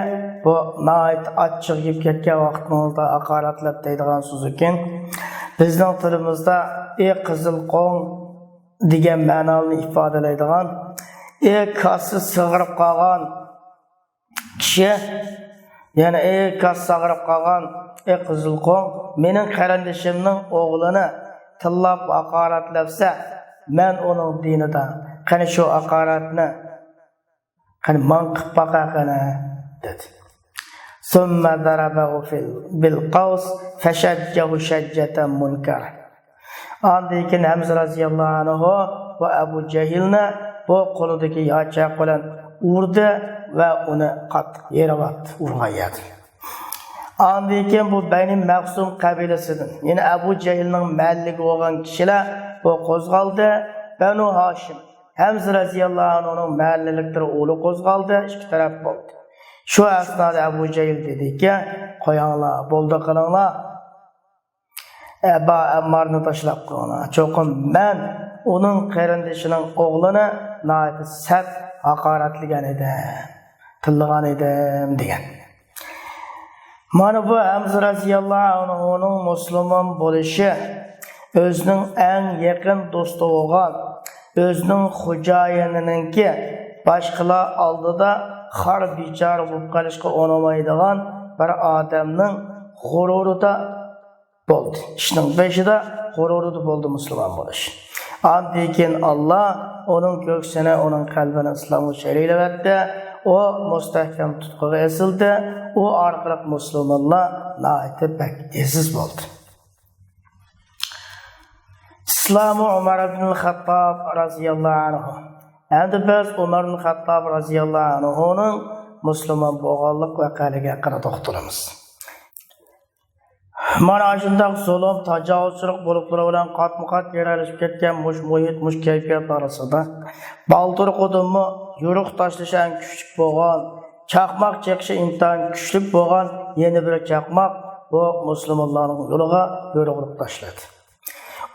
بۇ ناھايىتى ئاچچىق يەپ كەتكەن ۋاقتىڭىزدا ھاقارەتلەپ دەيدىغان سۆزىكەن. بىزنىڭ تىلىمىزدا ئى قىزىل قوڭ دېگەن مەنانى ئىپادىلەيدىغان، ئى كاسسا سىغىرىپ قالغان كىشى، يەنى ئى كاسسا سىغىرىپ قالغان، ئى قىزىل قوڭ، مېنىڭ قېرىندىشىمنىڭ ئوغلىنى تىللاپ ھاقارەتلەپسە، مەن ئۇنىڭ دىنىدا، قېنى شۇ ھاقارەتنى قېنى ماڭا قىلىپ باقە قېنى، دېدى. ثم ضربه في ال-، بالقوس فشجه شجة منكرة. ئاندىن كېيىن ھەمزە رەزىياللاھۇ ئەنھۇ بۇ ئەبۇ جەھىلنى بۇ قولىدىكى ياچاق بىلەن ئۇردى ۋە ئۇنى قاتتىق يېرىۋەتتى، ئۇرغان يەردىن. ئاندىن كېيىن بۇ بەنى مەخزۇم قەبىلىسىدىن، يەنى ئەبۇ جەھىلنىڭ مەھەللىگە بولغان كىشىلەر بۇ قوزغالدى. بەنۇ ھاشىم، ھەمزە رەزىياللاھۇ ئەنھۇنىڭ مەھەللىلىكلىرى ئۇلۇ قوزغالدى، ئىككى تەرەپ بولدى. شۇ ئەسنادا ئەبۇ جەھىل دېدىكى، قويۇڭلار، بولدى قىلىڭلار. ئەبا ئەممارنى تاشلاپ قويۇڭلار. چوقۇم مەن ئۇنىڭ قېرىندىشىنىڭ ئوغلىنى ناھايىتى سەت ھاقارەتلىگەن ئىدىم، تىللىغان ئىدىم دېگەن. مانا بۇ ھەمزە رەزىياللاھۇ ئەنھۇنىڭ مۇسۇلمان بولۇشى، ئۆزىنىڭ ئەڭ يېقىن دوستى بولغان، ئۆزىنىڭ خوجايىنىنىڭكى باشقىلار ئالدىدا خار بىچارە بولۇپ قېلىشقا ئۇنىمايدىغان بىر ئادەمنىڭ غۇرۇرىدا بولدى. ئىشنىڭ بېشىدا غۇرۇرىدا بولدى مۇسۇلمان بولۇش. ئاندىن كېيىن ئاللا ئۇنىڭ كۆكسىنى، ئۇنىڭ قەلبىنى ئىسلامغا شەرىيلەۋەتتى. ئۇ مۇستەھكەم تۇتقىغا ئېسىلدى. ئۇ ئارقىلىق مۇسۇلمانلار ناھايىتى بەك ئېزىز بولدى. ئىسلامۇ ئۆمەر ئىبنىل خەتتاب رەزىياللاھۇ ئەنھۇ. ئەمدى بىز ئۆمەر ئىبنىل خەتتاب رەزىياللاھۇ ئەنھۇنىڭ مۇسۇلمان بولغانلىق ۋەقەلىكى ھەققىدە توختىلىمىز. مانا ئاشۇنداق زۇلۇم، تاجاۋۇزچىلىق بولۇپلىرى بىلەن قاتمۇ قات يېرەلىشىپ كەتكەن مۇش مۇھىت، مۇش كەيپىيات ئارىسىدا بالدۇرقىدىنمۇ يورۇق تاشلىشى ئەڭ كۈچلۈك بولغان، چاقماق چېقىشى ئىنتايىن كۈچلۈك بولغان يەنە بىر چاقماق بۇ مۇسۇلمانلارنىڭ يولىغا يورۇقلۇق تاشلىدى.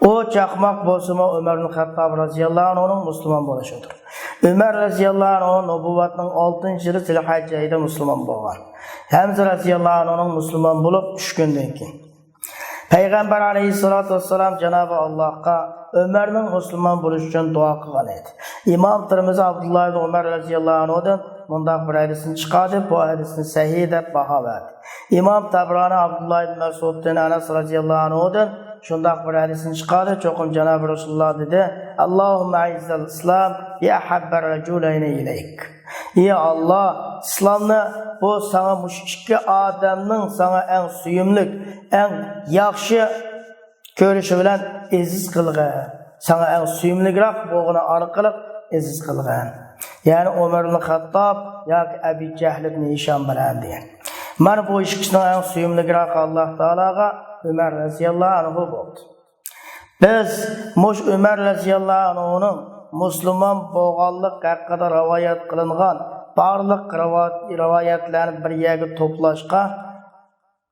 ئۇ چاقماق بولسىمۇ ئۆمەر ئىبن خەتتاب رەزىياللاھۇ ئەنھۇنىڭ مۇسۇلمان بولۇشىدۇر. ئۆمەر رەزىياللاھۇ ئەنھۇ نۇبۇۋۋەتنىڭ ئالتىنچى يىلى زىلھەججە ئېيىدا مۇسۇلمان بولغان. ھەمزە رەزىياللاھۇ ئەنھۇنىڭ مۇسۇلمان بولۇپ ئۈچ كۈندىن كېيىن پەيغەمبەر ئەلەيھىسسالاتۇ ۋەسسالام جانابى ئاللاھقا ئۆمەرنىڭ مۇسۇلمان بولۇشى ئۈچۈن دۇئا قىلغان ئىدى. ئىمام تىرمىزى ئابدۇللا ئىبن ئۆمەر رەزىياللاھۇ ئەنھۇدىن مۇنداق بىر ھەدىسنى چىقاردى، بۇ ھەدىسنى سەھىھ دەپ باھا بەردى. ئىمام تەبرانى ئابدۇللا ئىبن مەسئۇدتىن، ئەنەس رەزىياللاھۇ ئەنھۇدىن شۇنداق بىر ھەدىسنى چىقاردى، چوقۇم جانابى رەسۇلۇللا دېدى: «ئاللاھۇممە ئەئىززەل ئىسلام بىئەھەببەر رەجۇلەينى ئىلەيك.» ئى ئاللا، ئىسلامنى بۇ ساڭا مۇشۇ ئىككى ئادەمنىڭ ساڭا ئەڭ سۆيۈملۈك، ئەڭ ياخشى كۆرۈشى بىلەن ئەزىز قىلغىن. ساڭا ئەڭ سۆيۈملۈكرەك بولغىنى ئارقىلىق ئەزىز قىلغىن. يەنى ئۆمەر ئىبن خەتتاب ياكى ئەبى جەھل ئىبن ھىشام بىلەن دېگەن. مانا بۇ ئىككىسىنىڭ ئەڭ سۆيۈملۈكرەك ئاللاھ تائالاغا ئۆمەر رەزىياللاھۇ ئەنھۇ بولدى. بىز مۇشۇ ئۆمەر رەزىياللاھۇ ئەنھۇنىڭ مۇسۇلمان بولغانلىق ھەققىدە رىۋايەت قىلىنغان بارلىق رىۋا-، رىۋايەتلەرنى بىر يەرگە توپلاشقا،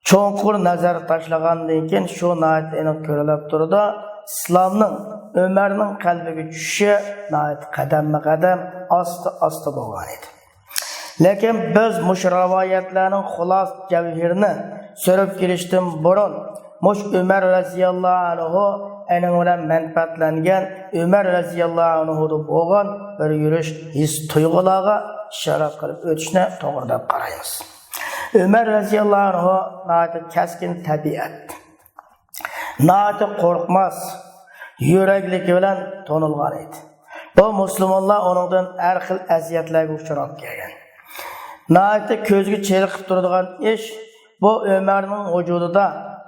چوڭقۇر نەزەر تاشلىغاندىن كېيىن، شۇ ناھايىتى ئېنىق كۆرۈلۈپ تۇرىدۇ، ئىسلامنىڭ ئۆمەرنىڭ قەلبىگە چۈشۈشى ناھايىتى قەدەممۇ قەدەم، ئاستا ئاستا بولغان ئىدى. لېكىن بىز مۇشۇ رىۋايەتلەرنىڭ خۇلاسە جەۋھىرىنى سۈرۈپ كېلىشتىن بۇرۇن، مۇشۇ ئۆمەر رەزىياللاھۇ ئەنھۇ ئېنىڭ بىلەن مەنپەئەتلەنگەن ئۆمەر رەزىياللاھۇ ئەنھۇدا بولغان بىر يۈرۈش ھېس تۇيغۇلارغا ئىشارەت قىلىپ ئۆتۈشنى توغرا دەپ قارايمىز. ئۆمەر رەزىياللاھۇ ئەنھۇ ناھايىتى كەسكىن تەبىئەت، ناھايىتى قورقماس يۈرەكلىكى بىلەن تونۇلغان ئىدى. بۇ مۇسۇلمانلار ئۇنىڭدىن ھەر خىل ئەزىيەتلەرگە ئۇچراپ كەلگەن. ناھايىتى كۆزگە چېلىقىپ تۇرىدىغان ئىش، بۇ ئۆمەرنىڭ ۋۇجۇدىدا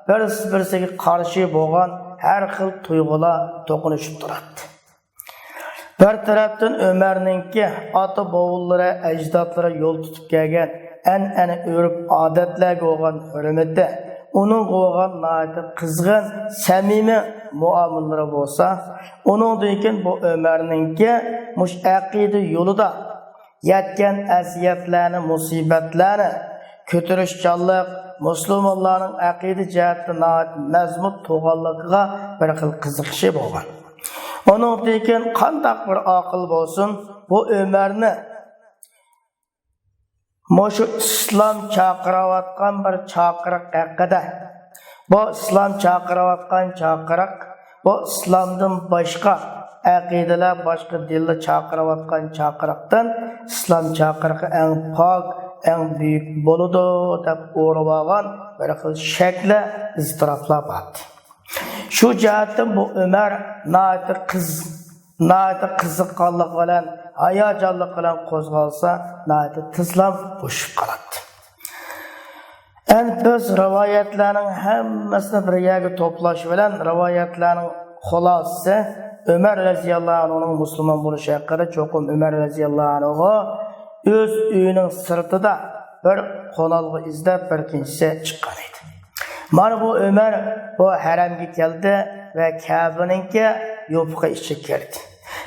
بىرسى-بىرسىگە قارشى بولغان ھەر خىل تۇيغۇلار توقۇنۇشۇپ تۇراتتى. بىر تەرەپتىن ئۆمەرنىڭكى ئاتا-بوۋىلىرى، ئەجدادلىرى يول تۇتۇپ كەلگەن ئەنئەنە، ئۆرپ-ئادەتلەرگە بولغان ھۆرمىتى، ئۇنىڭغا بولغان ناھايىتى قىزغىن، سەمىمىي مۇئامىلىلىرى بولسا، ئۇنىڭدىن كېيىن بۇ ئۆمەرنىڭكى مۇشۇ ئەقىدە يولىدا يەتكەن ئەزىيەتلەرنى، مۇسىبەتلەرنى كۆتۈرۈشچانلىق، مۇسۇلمانلارنىڭ ئەقىدە جەھەتتە ناھايىتى مەزمۇت تۇرغانلىقىغا بىر خىل قىزىقىشى بولغان. ئۇنىڭدىن كېيىن قانداق بىر ئاقىل بولسۇن، بۇ ئۆمەرنى مۇشۇ ئىسلام چاقىرىۋاتقان بىر چاقىرىق ھەققىدە، بۇ ئىسلام چاقىرىۋاتقان چاقىرىق، بۇ ئىسلامدىن باشقا ئەقىدىلەر، باشقا دىنلار چاقىرىۋاتقان چاقىرىقتىن ئىسلام چاقىرىقى ئەڭ پاك، ئەڭ بۈيۈك بولىدۇ، دەپ ئورىۋالغان بىر خىل شەكلەر، ئىزتىراپلار بار ئىدى. شۇ جەھەتتىن بۇ ئۆمەر ناھايىتى قىز-، ناھايىتى قىزىققانلىق بىلەن، ھاياجانلىق بىلەن قوزغالسا، ناھايىتى تېزلا بوشىشىپ قالاتتى. ئەمدى بىز رىۋايەتلەرنىڭ ھەممىسىنى بىر يەرگە توپلاش بىلەن، رىۋايەتلەرنىڭ خۇلاسىسى، ئۆمەر رەزىياللاھۇ ئەنھۇنىڭ مۇسۇلمان بولۇشى ھەققىدە، چوقۇم ئۆمەر رەزىياللاھۇ ئەنھۇ ئۆز ئۆيىنىڭ سىرتىدا بىر قونالغۇ ئىزدەپ، بىر كېچىسى چىققان ئىدى. مانا بۇ ئۆمەر بۇ ھەرەمگە كەلدى ۋە كەبىنىڭكى يوپۇقى ئىچىگە كىردى.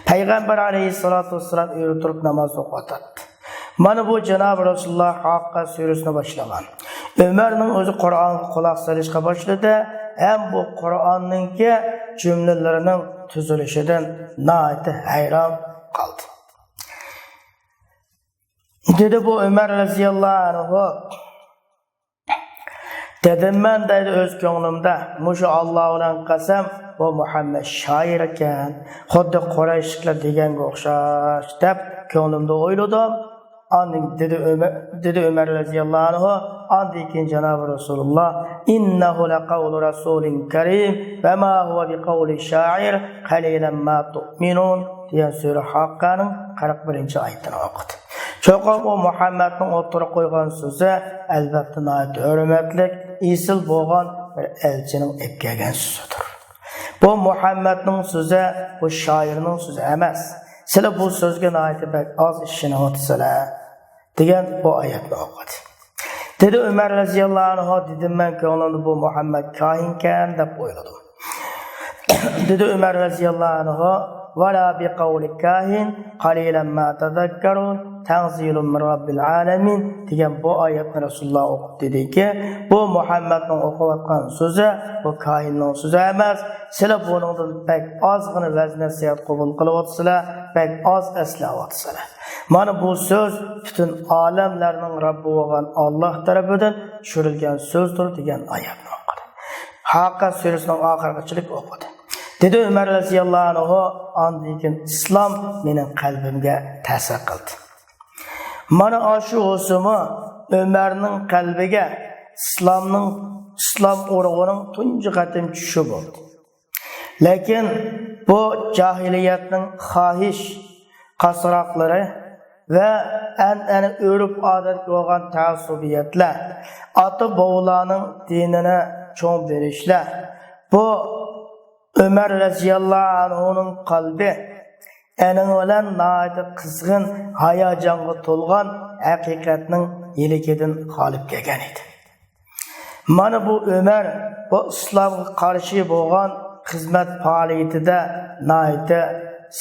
پەيغەمبەر ئەلەيھىسسالاتۇ ۋەسسالام ئۆيدە تۇرۇپ ناماز ئوقۇۋاتاتتى. مانا بۇ جانابى رەسۇلۇللا ھاققە سۈرىسىنى باشلىغان. ئۆمەرنىڭ ئۆزى قۇرئانغا قۇلاق سېلىشقا باشلىدى ھەم بۇ قۇرئاننىڭكى جۈملىلىرىنىڭ تۈزۈلۈشىدىن ناھايىتى ھەيران قالدى. دېدى بۇ ئۆمەر رەزىياللاھۇ ئەنھۇ. دېدىم مەن، دەيدۇ، ئۆز كۆڭلۈمدە، مۇشۇ ئاللا بىلەن قەسەم، بۇ مۇھەممەد شائىر ئىكەن، خۇددى قۇرەيشلىكلەر دېگەنگە ئوخشاش، دەپ كۆڭلۈمدە ئويلىدىم. ئاندىن دېدى ئۆمەر، دېدى ئۆمەر رەزىياللاھۇ ئەنھۇ، ئاندىن كېيىن جانابى رەسۇلۇللا، «ئىننەھۇ لەقەۋلۇ رەسۇلىن كەرىم، ۋە ما ھۇۋە بىقەۋلى شائىر، قەلىلەن ما تۇئمىنۇن» دېگەن سۈرە ھاققانىڭ قىرىق بىرىنچى ئايىتىنى ئوقۇدى. چوقۇم ئۇ مۇھەممەدنىڭ ئوتتۇرىغا قويغان سۆزى، ئەلۋەتتە، ناھايىتى ھۆرمەتلىك، ئېسىل بولغان بىر ئەلچىنىڭ ئېلىپ كەلگەن سۆزىدۇر. بۇ مۇھەممەدنىڭ سۆزى، بۇ شائىرنىڭ سۆزى ئەمەس. سىلەر بۇ سۆزگە ناھايىتى بەك ئاز ئىشىنىۋاتىسىلەر، دېگەن بۇ ئايەتنى ئوقۇدى. دېدى ئۆمەر رەزىياللاھۇ ئەنھۇ، دېدىم مەن كۆڭلۈمدە، بۇ مۇھەممەد كاھىنكەن دەپ ئويلىدىم. دېدى ئۆمەر رەزىياللاھۇ ئەنھۇ، «ۋەلا بىقەۋلى كاھىن، قەلىلەن ما تەزەككەرۇن، تەنزىلۇن مىن رەببىل ئالەمىن» دېگەن بۇ ئايەتنى رەسۇلۇللا ئوقۇپ دېدىكى، بۇ مۇھەممەدنىڭ ئوقۇۋاتقان سۆزى، بۇ كاھىننىڭ سۆزى ئەمەس، سىلەر بۇنىڭدىن بەك ئازغىنا ۋەز-نەسىھەت قوبۇل قىلىۋاتىسىلەر، بەك ئاز ئەسلەۋاتىسىلەر. مانا بۇ سۆز پۈتۈن ئالەملەرنىڭ رەببى بولغان ئاللا تەرىپىدىن چۈشۈرۈلگەن سۆزدۇر، دېگەن ئايەتنى ئوقۇدى. ھاققا سۈرىسىنىڭ ئاخىرىغىچىلىك ئوقۇدى. دېدى ئۆمەر رەزىياللاھۇ ئەنھۇ، ئاندىن كېيىن ئىسلام مېنىڭ قەلبىمگە تەسىر قىلدى. مانا ئاشۇ بولسىمۇ ئۆمەرنىڭ قەلبىگە ئىسلامنىڭ، ئىسلام ئۇرۇقىنىڭ تۇنجى قېتىم چۈشۈشى بولدى. لېكىن بۇ جاھىلىيەتنىڭ خاھىش قاسراقلىرى ۋە ئەنئەنە، ئۆرپ-ئادەتكە بولغان تەئەسسۇبىيەتلەر، ئاتا-بوۋىلارنىڭ دىنىنى چوڭ بىلىشلەر، بۇ ئۆمەر رەزىياللاھۇ ئەنھۇنىڭ قەلبى ئەنىڭ بىلەن ناھايىتى قىزغىن ھاياجانغا تولغان ھەقىقەتنىڭ يىلىكىدىن خالىپ كەلگەن ئىدى. مانا بۇ ئۆمەر بۇ ئىسلامغا قارشى بولغان خىزمەت پائالىيىتىدە ناھايىتى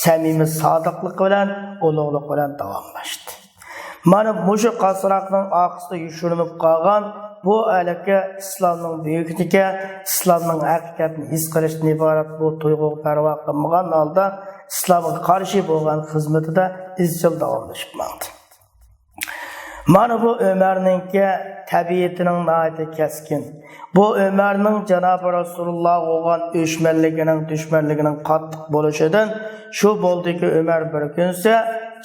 سەمىمىي سادىقلىق بىلەن، ئۇلۇغلۇق بىلەن داۋاملاشتى. مانا مۇشۇ قاسراقنىڭ ئارقىسىدا يوشۇرۇنۇپ قالغان بۇ ھېلىقى ئىسلامنىڭ بۈيۈكلۈكى، ئىسلامنىڭ ھەقىقەتنى ھېس قىلىشتىن ئىبارەت بۇ تۇيغۇغا پەرۋا قىلمىغان ھالدا ئىسلامغا قارشى بولغان خىزمىتىدە ئىزچىل داۋاملىشىپ ماڭدى. مانا بۇ ئۆمەرنىڭكى تەبىئىتىنىڭ ناھايىتى كەسكىن. بۇ ئۆمەرنىڭ جانابى رەسۇلۇللاھقا بولغان ئۆچمەنلىكىنىڭ، دۈشمەنلىكىنىڭ قاتتىق بولۇشىدىن شۇ بولدىكى، ئۆمەر بىر كۈنسى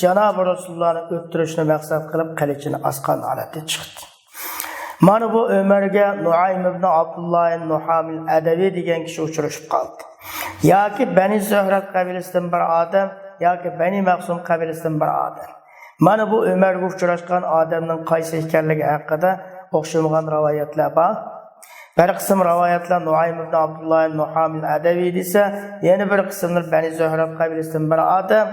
جانابى رەسۇلۇللاھنى ئۆلتۈرۈشنى مەقسەت قىلىپ قىلىچىنى ئاسقان ھالەتتە چىقتى. مانا بۇ ئۆمەرگە نۇئەيم ئىبنى ئابدۇللاھ نۇھامىل ئەدەۋى دېگەن كىشى ئۇچرىشىپ قالدى. ياكى بەنى زۆھرەت قەبىلىسىدىن بىر ئادەم، ياكى بەنى مەخزۇم قەبىلىسىدىن بىر ئادەم. مانا بۇ ئۆمەرگە ئۇچراشقان ئادەمنىڭ قايسى ئىكەنلىكى ھەققىدە ئوخشىمىغان رىۋايەتلەر بار. بىر قىسىم رىۋايەتلەر نۇئەيم ئىبنى ئابدۇللاھ نۇھامىل ئەدەۋى دېسە، يەنە بىر قىسىملار بەنى زۆھرەت قەبىلىسىدىن بىر ئادەم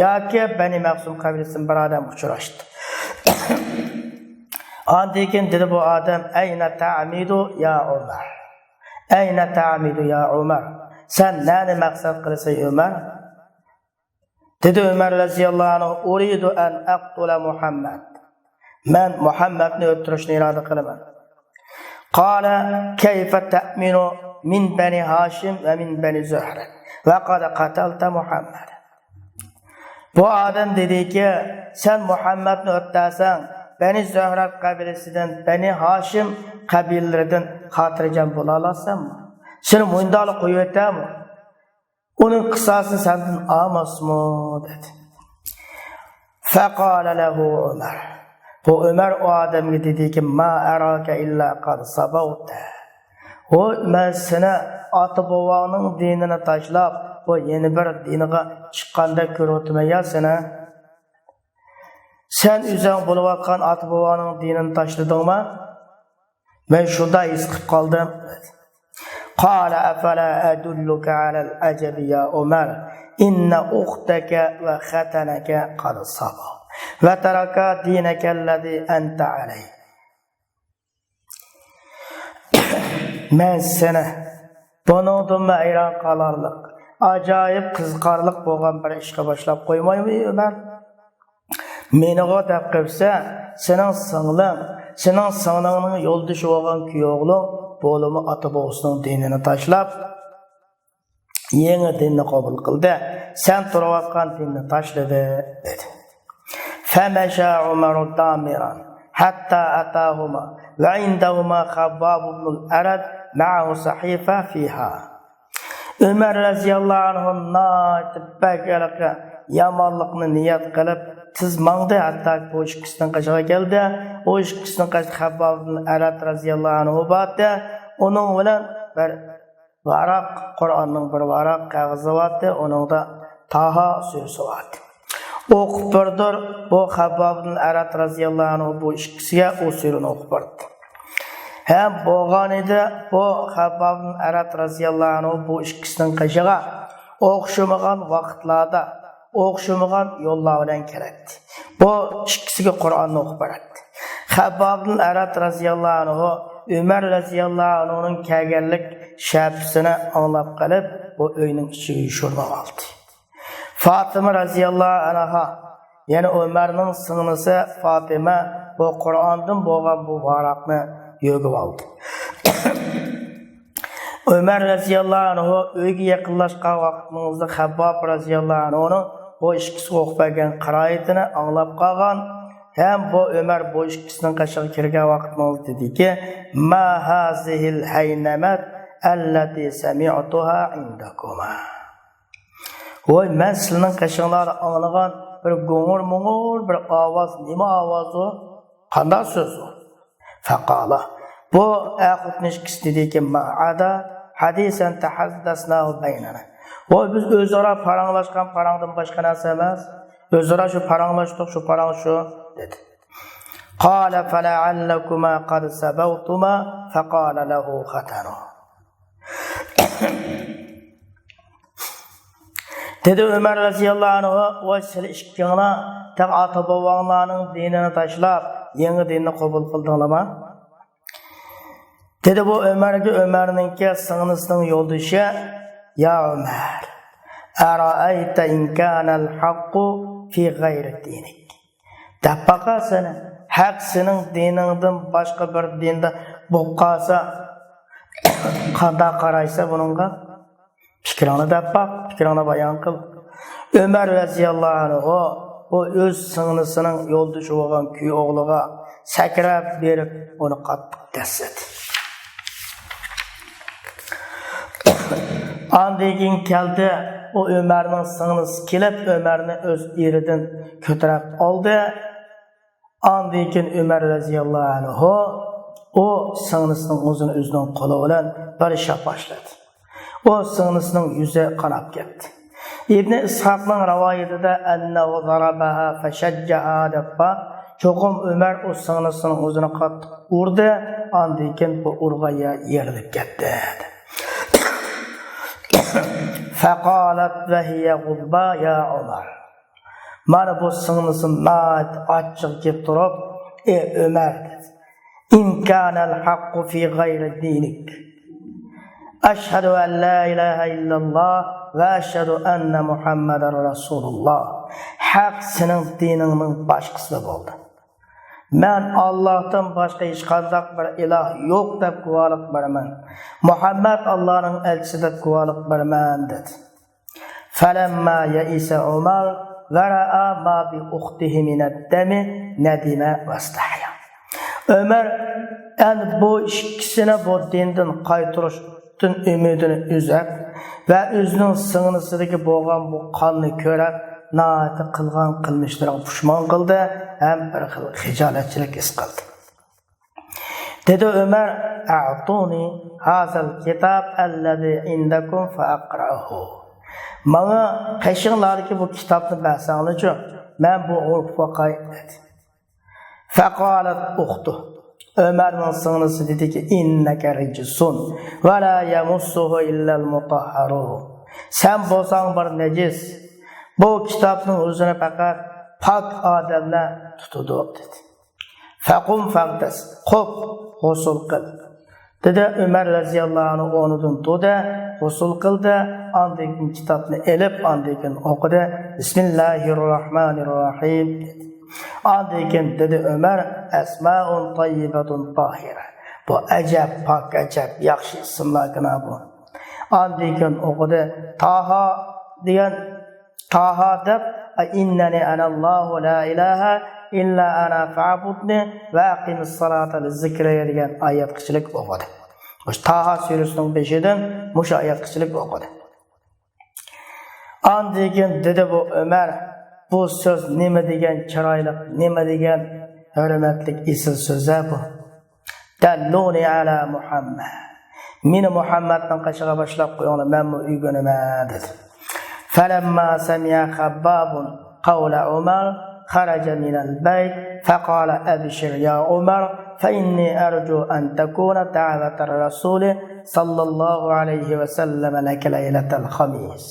ياكى بەنى مەخزۇم قەبىلىسىدىن بىر ئادەم ئۇچراشتى. ئاندىن كېيىن دېدى بۇ ئادەم: «ئەينە تەئمىدۇ يا ئۆمەر؟ ئەينە تەئمىدۇ يا ئۆمەر؟ سەن نەنى مەقسەت قىلىسەن، ئۆمەر؟» دېدى ئۆمەر رەزىياللاھۇ ئەنھۇ: «ئۇرىدۇ ئەن ئەقتۇلە مۇھەممەد. مەن مۇھەممەدنى ئۆلتۈرۈشنى ئىرادە قىلىمەن.» قالە: «كەيفە تەئمىنۇ مىن بەنى ھاشىم ۋە مىن بەنى زۆھرە ۋە قەد قەتەلتە مۇھەممەد.» بۇ ئادەم دېدىكى، سەن مۇھەممەدنى ئۆلتۈرسەڭ، بەنى زۆھرە قەبىلىسىدىن، بەنى ھاشىم قەبىلىلىرىدىن خاتىرجەم بولالامسەن؟ سېنى مۇنداقلا قويۇۋېتەمۇ؟ ئۇنىڭ قىساسىنى سەندىن ئالماسمۇ؟ دېدى. فەقالە لەھۇ ئۆمەر. بۇ ئۆمەر ئۇ ئادەمگە دېدىكى، ما ئەراكە ئىللا قەد ساباۋتە. ۋوي، مەن سېنى ئاتا-بوۋاڭنىڭ دىنىنى تاشلاپ، بۇ يەنە بىر دىنغا چىققاندەك كۆرۈۋاتىمەن يا سېنى. سەن ئۆزۈڭ بولۇۋاتقان ئاتا-بوۋاڭنىڭ دىنىنى تاشلىدىڭما؟ مەن شۇنداق ھېس قىلىپ قالدىم. قالە ئەفەلا ئەدۇللۇكە ئەلەل ئەجەبى يا ئۆمەر، ئىننە ئۇختەكە ۋە خەتەنەكە قەد ساباۋ ۋە تەرەكا دىنەكەللەزى ئەنتە ئەلەيھ. مەن سېنى بۇنىڭدىنمۇ ھەيران قالارلىق، ئاجايىپ قىزىقارلىق بولغان بىر ئىشقا باشلاپ قويمايمۇ، ئۆمەر؟ مېنىغۇ دەپ قويسا، سېنىڭ سىڭلىڭ، سېنىڭ سىڭلىڭنىڭ يولدىشى بولغان كۈيئوغلۇڭ بولىمۇ ئاتا-بوۋىسىنىڭ دىنىنى تاشلاپ، يېڭى دىننى قوبۇل قىلدى. سەن تۇرۇۋاتقان دىننى تاشلىدى، دېدى. فەمەشا ئۆمەرۇ دامىران ھەتتا ئەتاھۇما ۋە ئىندەھۇما خەبباب ئىبنۇل ئەرەت مەئەھۇ سەھىفە فىھا. ئۆمەر رەزىياللاھۇ ئەنھۇ ناھايىتى بەك ھېلىقى يامانلىقنى نىيەت قىلىپ، تېز ماڭدى، ھەتتا بۇ ئىككىسىنىڭ قېشىغا كەلدى. ئۇ ئىككىسىنىڭ قېشىدا خەبباب ئىبنۇل ئەرەت رەزىياللاھۇ ئەنھۇ بارتى. ئۇنىڭ بىلەن بىر ۋاراق، قۇرئاننىڭ بىر ۋاراق كاغىزى بارتى، ئۇنىڭدا تاھا سۈرىسى بارتى. ئوقۇپ بېرىدۇ، بۇ خەبباب ئىبنۇل ئەرەت رەزىياللاھۇ ئەنھۇ بۇ ئىككىسىگە ئۇ سۈرىنى ئوقۇپ بېرىدۇ. ھەم بولغانىدى، بۇ خەبباب ئىبنۇل ئەرەت رەزىياللاھۇ ئەنھۇ بۇ ئىككىسىنىڭ قېشىغا ئوخشىمىغان ۋاقىتلاردا، ئوخشىمىغان يوللار بىلەن كېلەتتى. بۇ ئىككىسىگە قۇرئاننى ئوقۇپ بېرەتتى. خەبباب ئىبنۇل ئەرەت رەزىياللاھۇ ئەنھۇ ئۆمەر رەزىياللاھۇ ئەنھۇنىڭ كەلگەنلىك شەپىسىنى ئاڭلاپ قېلىپ، بۇ ئۆينىڭ ئىچىگە يوشۇرۇنۇۋالدى. فاتىمە رەزىياللاھۇ ئەنھا، يەنى ئۆمەرنىڭ سىڭلىسى فاتىمە بۇ قۇرئاندىن بولغان بۇ ۋاراقنى يۆگىۋالدى. ئۆمەر رەزىياللاھۇ ئەنھۇ ئۆيگە يېقىنلاشقان ۋاقتىڭىزدا خەبباب رەزىياللاھۇ ئەنھۇنىڭ بۇ ئىككىسىگە ئوقۇپ بەرگەن قىرائىتىنى ئاڭلاپ قالغان ھەم بۇ ئۆمەر بۇ ئىككىسىنىڭ قېشىغا كىرگەن ۋاقتىڭىزدا دېدىكى، ما ھازىھىل ھەينەمەت ئەللەتى سەمىئتۇھا ئىندەكۇما. ۋوي، مەن سىلىنىڭ قېشىڭلاردا ئاڭلىغان بىر گۇڭۇر مۇڭۇر بىر ئاۋاز، نېمە ئاۋاز ئۇ؟ قانداق سۆز ئۇ؟ فقال، بۇ ئەر خوتۇن ئىككىسى دېدىكى، ما عدا حديثا تحدثناه بيننا. بۇ بىز ئۆزئارا پاراڭلاشقان پاراڭدىن باشقا نەرسە ئەمەس. ئۆزئارا شۇ پاراڭلاشتۇق، شۇ پاراڭ شۇ، دېدى. قال فلعلكما قد سبوتما فقال له ختنه. دېدى ئۆمەر رەزىياللاھۇ ئەنھۇ، ۋاي سىلەر ئىككىڭلار تېخى ئاتا بوۋاڭلارنىڭ دىنىنى تاشلاپ يېڭى دىننى قوبۇل قىلدىڭلارمۇ؟ دېدى بۇ ئۆمەرگە ئۆمەرنىڭكى سىڭلىسىنىڭ يولدىشى، يا ئۆمەر، أرأيت إن كان الحق في غير دينك. دەپ باقا سېنى، ھەق سېنىڭ دىنىڭدىن باشقا بىر دىندا بولۇپ قالسا، قانداق قارايسەن بۇنىڭغا؟ پىكرىڭنى دەپ باق، پىكرىڭنى بايان قىل. ئۆمەر رەزىياللاھۇ ئەنھۇ بۇ ئۆز سىڭلىسىنىڭ يولدىشى بولغان كۈيئوغلىغا سەكرەپ بېرىپ، ئۇنى قاتتىق دەسسىدى. ئاندىن كېيىن كەلدى، ئۇ ئۆمەرنىڭ سىڭلىسى كېلىپ، ئۆمەرنى ئۆز ئېرىدىن كۆتۈرۈپ ئالدى. ئاندىن كېيىن ئۆمەر رەزىياللاھۇ ئەنھۇ ئۇ سىڭلىسىنىڭ ئۆزىنى ئۆزىنىڭ قولى بىلەن بىر شاپ باشلىدى. ئۇ سىڭلىسىنىڭ يۈزى قاناپ كەتتى. ئىبنى ئىسھاقنىڭ رىۋايىتىدە، أنه ضربها فشجها دەپ بار. چوقۇم ئۆمەر ئۇ سىڭلىسىنىڭ ئۆزىنى قاتتىق ئۇردى، ئاندىن كېيىن بۇ ئۇرغان يەر يېرىلىپ كەتتى. فقالت وهي غضبان يا عمر. مانا بۇ سىڭلىسى ناھايىتى ئاچچىقى كېلىپ تۇرۇپ، ئى ئۆمەر، دېدى. إن كان الحق في غير دينك أشهد أن لا إله إلا الله وأشهد أن محمدا رسول الله. ھەق سېنىڭ دىنىڭنىڭ باشقىسىدا بولدى. مەن ئاللاھتىن باشقا ھېچقانداق بىر ئىلاھ يوق دەپ گۇۋاھلىق بېرىمەن. مۇھەممەد ئاللانىڭ ئەلچىسى دەپ گۇۋاھلىق بېرىمەن، دېدى. فلما يئس عمر ورأى ما بأخته من الدم ندم واستحيا. ئۆمەر ئەنە بۇ ئىككىسىنى بۇ دىندىن قايتۇرۇشتىن ئۈمىدىنى ئۈزۈپ ۋە ئۆزىنىڭ سىڭلىسىدىكى بولغان بۇ قاننى كۆرۈپ، ناھايىتى قىلغان قىلمىشلىرىغا پۇشمان قىلدى ھەم بىر خىل خىجالەتچىلىك ھېس قىلدى. دېدى ئۆمەر، أعطوني هذا الكتاب الذي عندكم فأقرأه. ماڭا قېشىڭلاردىكى بۇ كىتابنى بەرسەڭلارچۇ، مەن بۇ ئوقۇپ باقاي، دېدى. فقالت أخته. ئۆمەرنىڭ سىڭلىسى دېدىكى، إنك رجس ولا يمسه إلا المطهرون. سەن بولساڭ بىر نەجىس. بۇ كىتابنىڭ ئۆزىنى پەقەت پاك ئادەملەر تۇتىدۇ، دېدى. فقم فاغتسل، قوپ، غۇسۇل قىل، دېدى. ئۆمەر رەزىياللاھۇ ئەنھۇ ئورنىدىن تۇردى، غۇسۇل قىلدى، ئاندىن كېيىن كىتابنى ئېلىپ، ئاندىن كېيىن ئوقۇدى. بسم الله الرحمن الرحيم، دېدى. ئاندىن كېيىن دېدى ئۆمەر، أسماء طيبة طاهرة. بۇ ئەجەب پاك، ئەجەب ياخشى ئىسىملاركەن بۇ. ئاندىن كېيىن ئوقۇدى، تاھا دېگەن تاھا دەپ، إنني أنا الله لا إله إلا أنا فاعبدني وأقم الصلاة لذكري دېگەن ئايەتكىچىلىك ئوقۇدى. مۇشۇ تاھا سۈرىسىنىڭ بېشىدىن مۇشۇ ئايەتكىچىلىك ئوقۇدى. ئاندىن كېيىن دېدى بۇ ئۆمەر، بۇ سۆز نېمە دېگەن چىرايلىق، نېمە دېگەن ھۆرمەتلىك ئېسىل سۆز-ە بۇ. دلوني على محمد. مېنى مۇھەممەدنىڭ قېشىغا باشلاپ قويۇڭلار، مەنمۇ ئۆگىنىمەن، دېدى. فلما سمع خباب قول عمر خرج من البيت فقال، أبشر يا عمر، فإني أرجو أن تكون دعوة الرسول صلى الله عليه وسلم لك ليلة الخميس.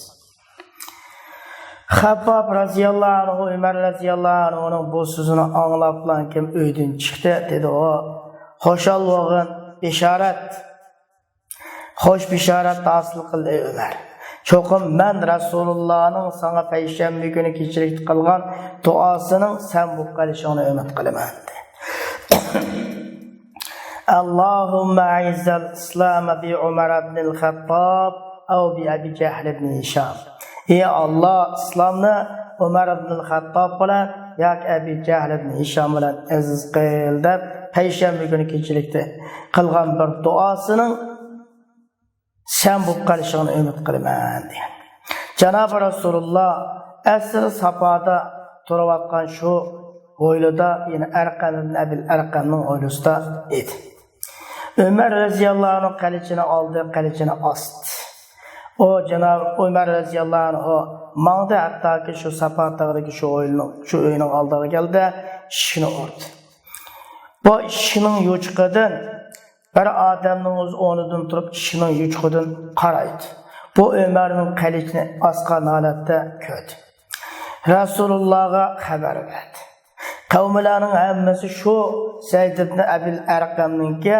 خەبباب رەزىياللاھۇ ئەنھۇ ئۆمەر رەزىياللاھۇ ئەنھۇنىڭ بۇ سۆزىنى ئاڭلاپلا كىم ئۆيدىن چىقتى، دېدى ئۇ، خۇشال بولغىن، بېشارەت، خوش بېشارەت ھاسىل قىل، ئەي ئۆمەر. چوقۇم مەن رەسۇلۇللانىڭ ساڭا پەيشەنبە كۈنى كېچىلىكتە قىلغان دۇئاسىنىڭ سەن بولۇپ قېلىشىڭنى ئۈمىد قىلىمەن، دېدى. اللهم أعز الإسلام بعمر بن الخطاب أو بأبي جهل بن هشام. ئى ئاللا، ئىسلامنى ئۆمەر ئىبنىل خەتتاب بىلەن ياكى ئەبى جەھل ئىبنى ھىشام بىلەن ئەزىز قىل، دەپ پەيشەنبە كۈنى كېچىلىكتە قىلغان بىر دۇئاسىنىڭ سەن بولۇپ قېلىشىڭنى ئۈمىد قىلىمەن، دېگەن. جانابى رەسۇلۇللا ئەسىر ساپادا تۇرۇۋاتقان شۇ ھويلىدا، يەنى ئەرقەم ئىبن ئەبىل ئەرقەمنىڭ ھويلىسىدا ئىدى. ئۆمەر رەزىياللاھۇ ئەنھۇ قىلىچىنى ئالدى، قىلىچىنى ئاستى. ئۇ جاناب ئۆمەر رەزىياللاھۇ ئەنھۇ ماڭدى، ھەتتاكى شۇ ساپا تاغدىكى شۇ ھويلىنىڭ، شۇ ئۆينىڭ ئالدىغا كەلدى، ئىشىكنى ئۇردى. بۇ ئىشىكنىڭ يوچۇقىدىن بىر ئادەمنىڭ ئۆزى ئورنىدىن تۇرۇپ ئىشىكنىڭ يوچۇقىدىن قارايدۇ. بۇ ئۆمەرنىڭ قىلىچىنى ئاسقان ھالەتتە كۆردى. رەسۇلۇللاغا خەۋەر بەردى. قەۋملەرنىڭ ھەممىسى شۇ زەيد ئىبن ئەبىل ئەرقەمنىڭكى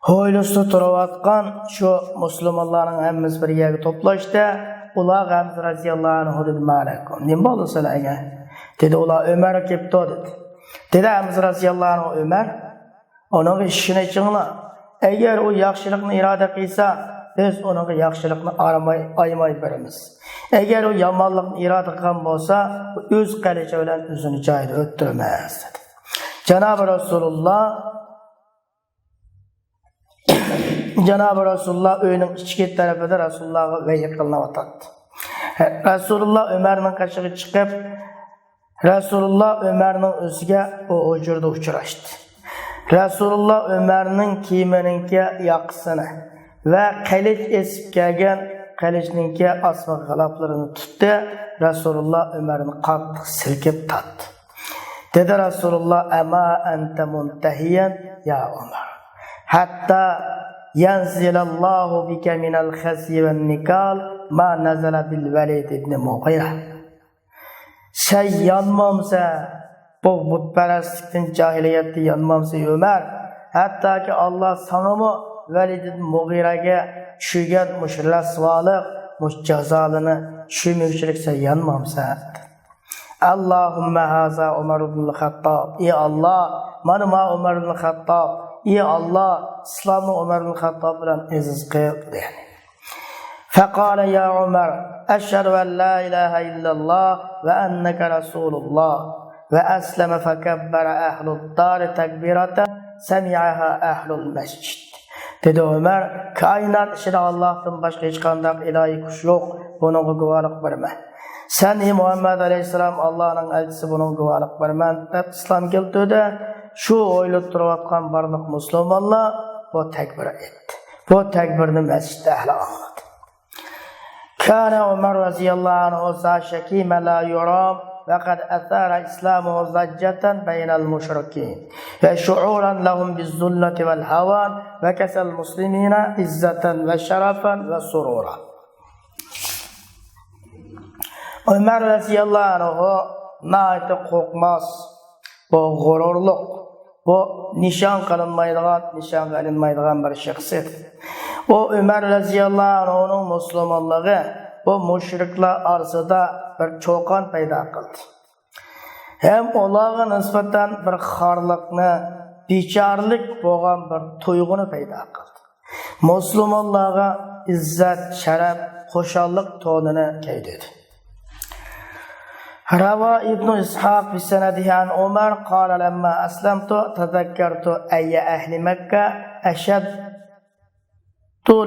ھويلىسىدا تۇرۇۋاتقان شۇ مۇسۇلمانلارنىڭ ھەممىسى بىر يەرگە توپلاشتى. ئۇلارغا ھەمزە رەزىياللاھۇ ئەنھۇ دېدى، مالەيكۇم، نېمە بولدى سىلەرگە؟ دېدى، ئۇلار، ئۆمەر كېپتۇ، دېدى. دېدى ھەمزە رەزىياللاھۇ ئەنھۇ، ئۆمەر، ئۇنىڭغا ئىشىكنى ئېچىڭلار. ئەگەر ئۇ ياخشىلىقنى ئىرادە قىلسا، بىز ئۇنىڭغا ياخشىلىقنى ئارماي، ئايىماي بېرىمىز. ئەگەر ئۇ يامانلىقنى ئىرادە قىلغان بولسا، ئۆز قىلىچى بىلەن ئۆزىنى جايىدا ئۆلتۈرىمىز، دېدى. جانابى رەسۇلۇللا، جانابى رەسۇلۇللا ئۆينىڭ ئىچكى تەرىپىدە رەسۇلۇللاغا ۋەھىي قىلىنىۋاتاتتى. رەسۇلۇللا ئۆمەرنىڭ قېشىغا چىقىپ، رەسۇلۇللا ئۆمەرنىڭ ئۆزىگە ئۇ ھۇجرىدا ئۇچراشتى. رەسۇلۇللا ئۆمەرنىڭ كىيىمىنىڭكى ياقىسىنى ۋە قىلىچ ئېسىپ كەلگەن قىلىچنىڭكى ئاسما غىلاپلىرىنى تۇتتى. رەسۇلۇللا ئۆمەرنى قاتتىق سىلكىپ تارتتى. دېدى رەسۇلۇللا، ئەما ئەنتە مۇنتەھىيەن يا ئۆمەر، ھەتتا يەنزىلەللاھۇ بىكە مىنەل خىزيى ۋەن نىكال ما نەزەلە بىل ۋەلىد ئىبنى مۇغىرە. سەن يانمامسەن، بۇ بۇتپەرەسلىكتىن، جاھىلىيەتتە يانمامسەن ئۆمەر؟ ھەتتاكى ئاللا ساڭىمۇ ۋەلىد ئىبن مۇغىرەگە چۈشۈرگەن مۇشۇ رەسۋالىق، مۇشۇ جازالىرنى چۈشۈرمىگۈچىلىك سەن يانمامسەن؟ ئاللاھۇممە ھازا ئۆمەر ئىبنۇل خەتتاب. ئى ئاللا، مانا ما ئۆمەر ئىبنۇل خەتتاب. ئى ئاللا، ئىسلامنى ئۆمەر ئىبنۇل خەتتاب بىلەن ئەزىز قىل، دېدى. فقال يا عمر، أشهد أن لا إله إلا الله وأنك رسول الله. وأسلم فكبر أهل الدار تكبيرة سمعها أهل المسجد. دېدى ئۆمەر، كائىنات ئىچىدە ئاللاھتىن باشقا ھېچقانداق ئىلاھىي كۈچ يوق، بۇنىڭغا گۇۋاھلىق بېرىمەن. سەن، ئى مۇھەممەد ئەلەيھىسسالام، ئاللاھنىڭ ئەلچىسى، بۇنىڭغا گۇۋاھلىق بېرىمەن، دەپ ئىسلام كەلتۈردى. شۇ ھويلىدا تۇرۇۋاتقان بارلىق مۇسۇلمانلار بۇ تەكبىر ئېيتتى. بۇ تەكبىرنى مەسچىتتە ئەھلى ئاڭلىدى. كان عمر رضي الله عنه ذا شكيمة لا يرام، وقد أثار إسلامه ضجة بين المشركين، وشعورا لهم بالذلة والهوان، وكسى المسلمين عزة وشرفا وسرورا. ئۆمەر رەزىياللاھۇ ئەنھۇ ناھايىتى قورقماس، بۇ غۇرۇرلۇق، بۇ نىشان قىلىنمايدىغان، نىشانغا ئېلىنمايدىغان بىر شەخس ئىدى. ئۇ ئۆمەر رەزىياللاھۇ ئەنھۇنىڭ مۇسۇلمانلىقى بۇ مۇشرىكلار ئارىسىدا بىر چۇقان پەيدا قىلدى. ھەم ئۇلارغا نىسبەتەن بىر خارلىقنى، بىچارىلىك بولغان بىر تۇيغۇنى پەيدا قىلدى. مۇسۇلمانلارغا ئىززەت، شەرەپ، خۇشاللىق تونىنى كىيدۈردى. روى ابن إسحاق بسنده عن عمر قال لما أسلمت تذكرت أي أهل مكة أشد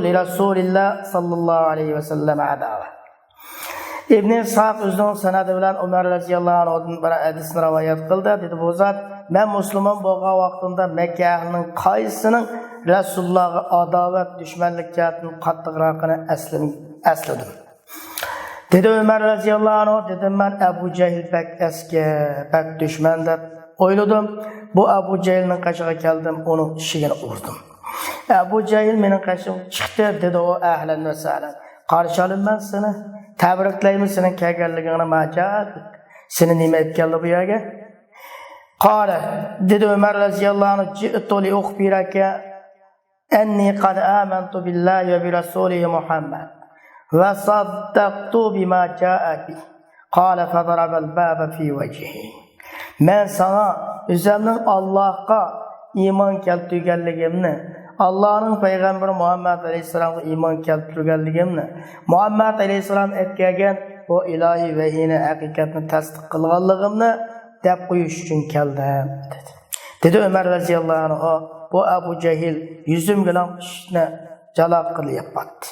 لرسول الله صلى الله عليه وسلم عداوة. ئىبنى ئىسھاق ئۆزىنىڭ سەنەدى بىلەن ئۆمەر رەزىياللاھۇ ئەنھۇدىن بىر ھەدىسنى رىۋايەت قىلدى. دېدى، بۇ زات، مەن مۇسۇلمان بولغان ۋاقتىمدا مەككە ئەھلىنىڭ قايسىسىنىڭ رەسۇلۇللاھقا ئاداۋەت، دۈشمەنلىك جەھەتتىن قاتتىقراقىنى ئەسلىم-، ئەسلىدىم. دېدى ئۆمەر رەزىياللاھۇ ئەنھۇ، دېدىم مەن، ئەبۇ جەھىل بەك ئەسكى، بەك دۈشمەن دەپ ئويلىدىم. بۇ ئەبۇ جەھىلنىڭ قېشىغا كەلدىم، ئۇنىڭ ئىشىكىنى ئۇردۇم. ئەبۇ جەھىل مېنىڭ قېشىمغا چىقتى، دېدى ئۇ، ئەھلەن ۋە سەھلەن. قارشى ئالىمەن سېنى، تەبرىكلەيمەن سېنىڭ كەلگەنلىكىڭنى، ما جاءەك. سېنى نېمە ئېلىپ كەلدى بۇ يەرگە؟ قال، دېدى ئۆمەر رەزىياللاھۇ ئەنھۇ، جىئتۇ لىئۇخبىرەكە ئەننى قەد ئامەنتۇ بىللاھى ۋە بىرەسۇلىھى مۇھەممەد ۋە سەددەقتۇ بىما جائە بىھ. قال فضربەل بابە فى ۋەجھىھى. مەن ساڭا ئۆزۈمنىڭ ئاللاھقا ئىمان كەلتۈرگەنلىكىمنى، ئاللاھنىڭ پەيغەمبىرى مۇھەممەد ئەلەيھىسسالامغا ئىمان كەلتۈرگەنلىكىمنى، مۇھەممەد ئەلەيھىسسالام ئەكەلگەن بۇ ئىلاھىي ۋەھىينى، ھەقىقەتنى تەستىق قىلغانلىقىمنى دەپ قويۇش ئۈچۈن كەلدىم، دېدى. دېدى ئۆمەر رەزىياللاھۇ ئەنھۇ، بۇ ئەبۇ جەھىل يۈزۈمگىلا ئىشىكنى جالاق قىلىپ ياپاتتى.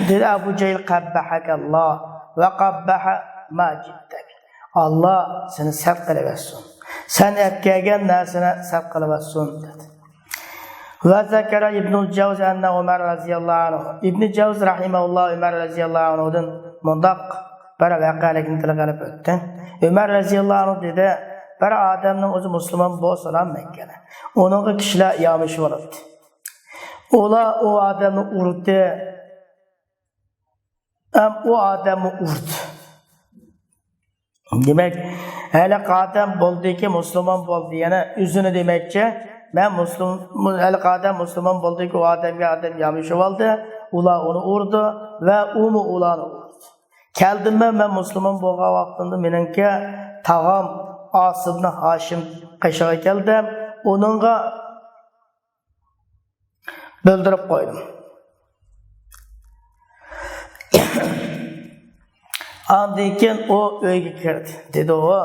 دېدى ئەبۇ جەھىل، قەببەھەكەللاھ ۋە قەببەھە ما جئت به. ئاللا سېنى سەت قىلىۋەتسۇن. سەن ئەپ كەلگەن نەرسىنى سەت قىلىۋەتسۇن، دېدى. وذكر ابن الجوزي أن عمر رضي الله عنه. ئىبنى جەۋزى رەھىمەھۇللا ئۆمەر رەزىياللاھۇ ئەنھۇدىن مۇنداق بىر ۋەقەلىكنى تىلغا ئېلىپ ئۆتتى. ئۆمەر رەزىياللاھۇ ئەنھۇ دېدى، بىر ئادەمنىڭ ئۆزى مۇسۇلمان بولسىلا مەككىدە، ئۇنىڭغا كىشىلەر يامىشىۋالاتتى. ئۇلار ئۇ ئادەمنى ئۇردى. ھەم ئۇ ئادەممۇ ئۇردى. دېمەك، ھېلىقى ئادەم بولدىكى، مۇسۇلمان بولدى. يەنە ئۆزىنى دېمەكچى، مەن مۇسۇلمان، ھېلىقى ئادەم مۇسۇلمان بولدىكى، ئۇ ئادەمگە ئادەم يامىشىۋالدى، ئۇلار ئۇنى ئۇردى ۋە ئۇمۇ ئۇلارنى ئۇردى. كەلدىم مەن، مەن مۇسۇلمان بولغان ۋاقتىمدا مېنىڭكى تاغام ئاسىدنى ھاشىم قېشىغا كەلدىم، ئۇنىڭغا بىلدۈرۈپ قويدۇم. ئاندىن كېيىن ئۇ ئۆيگە كىردى، دېدى ئۇ.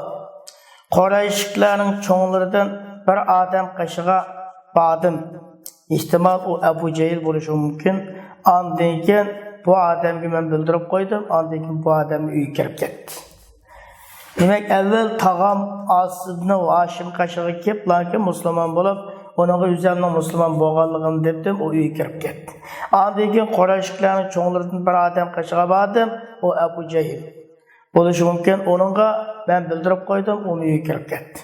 قۇرەيشلىكلەرنىڭ چوڭلىرىدىن بىر ئادەم قېشىغا باردىم. ئېھتىمال، ئۇ ئەبۇ جەھىل بولۇشى مۇمكىن. ئاندىن كېيىن بۇ ئادەمگە مەن بىلدۈرۈپ قويدۇم. ئاندىن كېيىن بۇ ئادەمنىڭ ئۆيىگە كىرىپ كەتتى. دېمەك، ئەۋۋەل تاغام ئاسىدنى ھاشىم قېشىغا كېلىپ، لېكىن مۇسۇلمان بولۇپ، ئۇنىڭغا ئۆزۈمنىڭ مۇسۇلمان بولغانلىقىمنى دېدىم، ئۇ ئۆيگە كىرىپ كەتتى. ئاندىن كېيىن قۇرەيشلىكلەرنىڭ چوڭلىرىدىن بىر ئادەم قېشىغا باردىم، ئۇ ئەبۇ جەھىل بولۇشى مۇمكىن، ئۇنىڭغا مەن بىلدۈرۈپ قويدۇم، ئۇمۇ ئۆيگە كىرىپ كەتتى.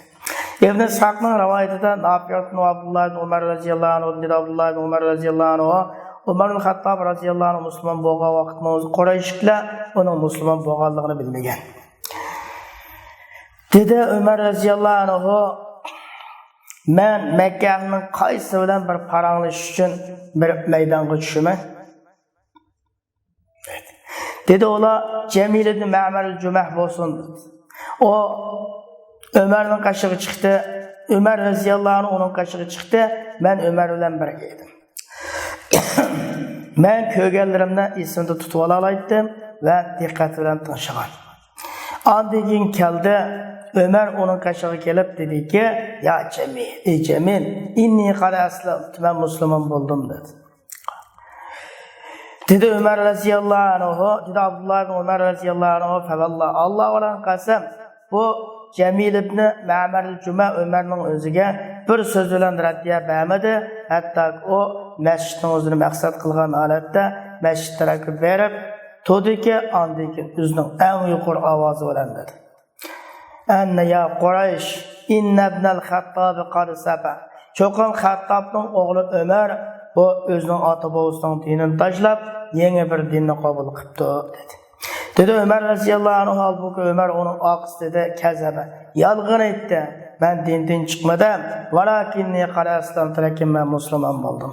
ئىبن ئىسھاقنىڭ رىۋايىتىدە نافىئتىن ئابدۇللا ئىبن ئۇمەر رەزىياللاھۇ ئەنھۇدىن دېدى، ئابدۇللا ئىبن ئۇمەر رەزىياللاھۇ ئەنھۇ، ئۇمەر ئىبن خەتتاب رەزىياللاھۇ ئەنھۇ مۇسۇلمان بولغان ۋاقىتنىڭ ئۆزى قۇرەيشلىكلەر ئۇنىڭ مۇسۇلمان بولغانلىقىنى بىلمىگەن. دېدى ئۆمەر رەزىياللاھۇ ئەنھۇ، مەن مەككە ئەھلىنىڭ قايسى بىلەن بىر پاراڭلىشىش ئۈچۈن بىر مەيدانغا چۈشىمەن؟ دېدى ئۇلار، جەمىل ئىبن مەمەر جۇمەھ بولسۇن، دېدى. ئۇ ئۆمەرنىڭ قېشىغا چىقتى. ئۆمەر رەزىياللاھۇ ئەنھۇ ئۇنىڭ قېشىغا چىقتى. مەن ئۆمەر بىلەن بىرگە ئىدىم. مەن كۆرگەنلىرىمنى ئېسىمدە تۇتۇۋالالايتتىم ۋە دىققەت بىلەن تىڭشىغان. ئاندىن كېيىن كەلدى. ئۆمەر ئۇنىڭ قېشىغا كېلىپ دېدىكى، يا جەمىل، ئەي جەمىل، ئىننى قەد ئەسلەمتۇ، مەن مۇسۇلمان بولدۇم، دېدى. دېدى ئۆمەر رەزىياللاھۇ ئەنھۇ، دېدى ئابدۇللا ئىبن ئۆمەر رەزىياللاھۇ ئەنھۇ، فەۋاللا، ئاللا بىلەن قەسەم، بۇ جەمىل ئىبنى مەمەر جۇمە ئۆمەرنىڭ ئۆزىگە بىر سۆز بىلەن رەددىيە بەرمىدى، ھەتتاكى ئۇ مەسچىتنىڭ ئۆزىنى مەقسەت قىلغان ھالەتتە مەسچىت تەرەپكە بېرىپ تۇردىكى، ئاندىن كېيىن ئۆزىنىڭ ئەڭ يۇقىرى ئاۋازى بىلەن دېدى. ئەننە يا قۇرەيش، ئىننە ئىبنەل خەتتابى قەد سەبە. چوقۇم خەتتابنىڭ ئوغلى ئۆمەر بۇ ئۆزىنىڭ ئاتا-بوۋىسىنىڭ دىنىنى تاشلاپ، يېڭى بىر دىننى قوبۇل قىپتۇ، دېدى. دېدى ئۆمەر رەزىياللاھۇ ئەنھۇ، ھالبۇكى ئۆمەر ئۇنىڭ ئارقىسى دېدى، كەزەبە، يالغان ئېيتتى. مەن دىندىن چىقمىدىم. ۋالاكىننى قەد ئەسلەمتۇ، لېكىن مەن مۇسۇلمان بولدۇم.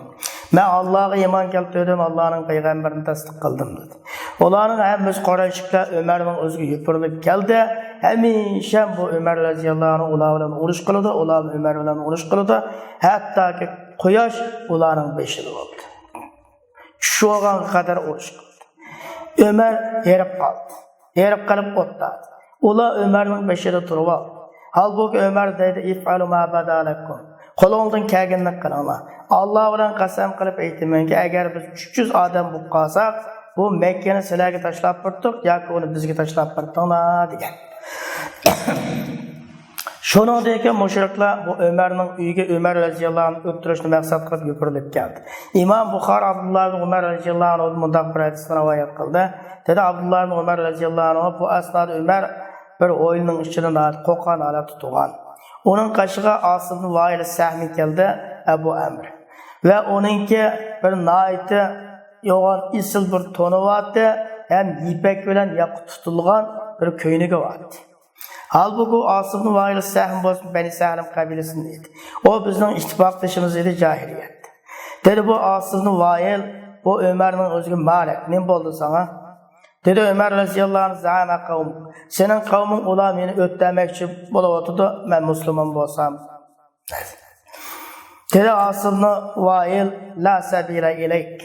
مەن ئاللاغا ئىمان كەلتۈردۈم، ئاللانىڭ پەيغەمبىرىنى تەستىق قىلدىم، دېدى. ئۇلارنىڭ ھەممىسى قۇرەيشلىكلەر ئۆمەرنىڭ ئۆزىگە يوپۇرۇلۇپ كەلدى. ھەمىشە بۇ ئۆمەر رەزىياللاھۇ ئەنھۇ ئۇلار بىلەن ئۇرۇش قىلىدۇ، ئۇلار ئۆمەر بىلەن ئۇرۇش قىلىدۇ. ھەتتاكى قۇياش ئۇلارنىڭ بېشىدا بولدى. چۈش بولغانغا قەدەر ئۇرۇش قىلدى. ئۆمەر ھېرىپ قالدى. ھېرىپ قېلىپ ئوتتاقتى. ئۇلار ئۆمەرنىڭ بېشىدا تۇرۇۋالدى. ھالبۇكى ئۆمەر دەيدۇ، ئىفئالۇ ما بەدا لەكۇم. قولۇڭدىن كەلگىنىنى قىلىڭلار. ئاللا بىلەن قەسەم قىلىپ ئېيتىمەنكى، ئەگەر بىز ئۈچ يۈز ئادەم بولۇپ قالساق، بۇ مەككىنى سىلەرگە تاشلاپ بېرىتتۇق ياكى ئۇنى بىزگە تاشلاپ بېرىتىڭلار، دېگەن. شۇنىڭدىن كېيىن مۇشرىكلار بۇ ئۆمەرنىڭ ئۆيىگە ئۆمەر رەزىياللاھۇ ئەنھۇنى ئۆلتۈرۈشنى مەقسەت قىلىپ يوپۇرۇلۇپ كەلدى. ئىمام بۇخارى ئابدۇللا ئىبن ئۆمەر رەزىياللاھۇ ئەنھۇدىن مۇنداق بىر ھەدىسنى رىۋايەت قىلدى. دېدى ئابدۇللا ئىبن ئۆمەر رەزىياللاھۇ ئەنھۇ، بۇ ئەسنادا ئۆمەر بىر ھويلىنىڭ ئىچىدە ناھايىتى قورققان ھالەتتە تۇرغان. ئۇنىڭ قېشىغا ئاسىم ئىبن ۋائىل سەھمى كەلدى، ئەبۇ ئەمر. ۋە ئۇنىڭكى بىر ناھايىتى يوغان ئېسىل بىر تونى بارتى، ھەم يىپەك بىلەن ياقۇت تۇتۇلغان بىر كۆينىكى بارتى. ھالبۇكى، ئاسىم ئىبن ۋائىل سەھمى بولسا بەنى سەھلىم قەبىلىسىدىن ئىدى. ئۇ بىزنىڭ ئىتتىپاقدىشىمىز ئىدى جاھىلىيەتتە. دېدى بۇ ئاسىم ئىبن ۋائىل، بۇ ئۆمەرنىڭ ئۆزىگە، مالىك، نېمە بولدى ساڭا؟ دېدى ئۆمەر رەزىياللاھۇ ئەنھۇ، زەئەمە قەۋمۇك، سېنىڭ قەۋمىڭ، ئۇلار مېنى ئۆلتۈرمەكچى بولۇۋاتىدۇ، مەن مۇسۇلمان بولسام. دېدى ئاسىم ئىبن ۋائىل، لا سەبىلە ئىلەيك.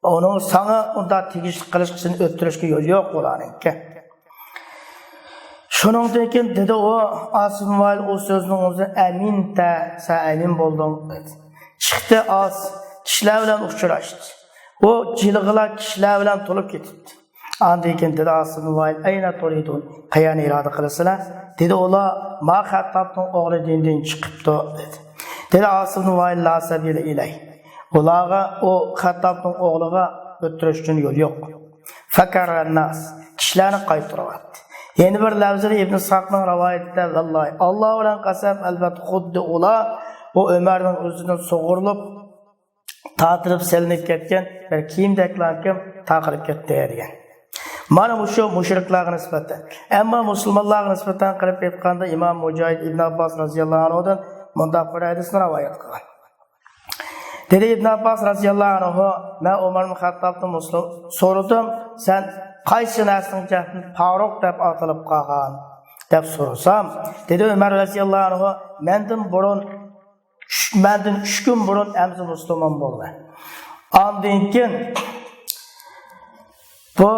ئۇنىڭ ساڭا ئۇنداق تېگىشلىك قىلىشقا، سېنى ئۆلتۈرۈشكە يول يوق ئۇلارنىڭكى. شۇنىڭدىن كېيىن دېدى ئۇ، ئاسىم ئىبن ۋائىل ئۇ سۆزنىڭ ئۆزى، ئەمىنتە، سەن ئەمىن بولدۇڭ، دېدى. چىقتى ئاس، كىشىلەر بىلەن ئۇچراشتى. ئۇ جىلغىلار كىشىلەر بىلەن تولۇپ كېتىپتۇ. ئاندىن كېيىن دېدى ئاسىم ئىبن ۋائىل، «ئەينە تۇرىدۇن؟ قەيەرنى ئىرادە قىلىسىلەر؟» دېدى ئۇلار، «ما خەتتابنىڭ ئوغلى دىندىن چىقىپتۇ» دېدى. دېدى ئاسىم ئىبن ۋائىل، «لا سەبىلە ئىلەي.» ئۇلارغا، ئۇ خەتتابنىڭ ئوغلىغا ئۆتتۈرۈش ئۈچۈن يول يوق. فەكەررەنناس، كىشىلەرنى قايتۇرۇۋەتتى. يەنە بىر لەۋزىدە ئىبن ئىسھاقنىڭ رىۋايىتىدە، ۋاللاھى، ئاللا بىلەن قەسەم، ئەلۋەتتە خۇددى ئۇلار بۇ ئۆمەرنىڭ ئۆزىدىن سۇغۇرۇلۇپ، تارتىلىپ سېلىنىپ كەتكەن بىر كىيىمدەكلەركىن تارقىلىپ كەتتى دېگەن. مانا مۇشۇ مۇشرىكلارغا نىسبەتەن. ئەمما مۇسۇلمانلارغا نىسبەتەن قىلىپ ئېيتقاندا، ئىمام مۇجاھىد ئىبن ئابباس رازىياللاھۇ ئەنھۇدىن مۇنداق بىر ھەدىسنى رىۋايەت قىلغان. دېدى ئىبن ئابباس رازىياللاھۇ ئەنھۇ، مەن ئۆمەر ئىبن خەتتابتىن مۇسلىم سورىدىم، سەن قايسى نەرسىنىڭ جەھەتتىن فاروق دەپ ئاتىلىپ قالغان دەپ سورىسام، دېدى ئۆمەر رازىياللاھۇ ئەنھۇ، مەندىن بۇرۇن، مەندىن ئۈچ كۈن بۇرۇن ھەمزە مۇسۇلمان بولدى. ئاندىن كېيىن بۇ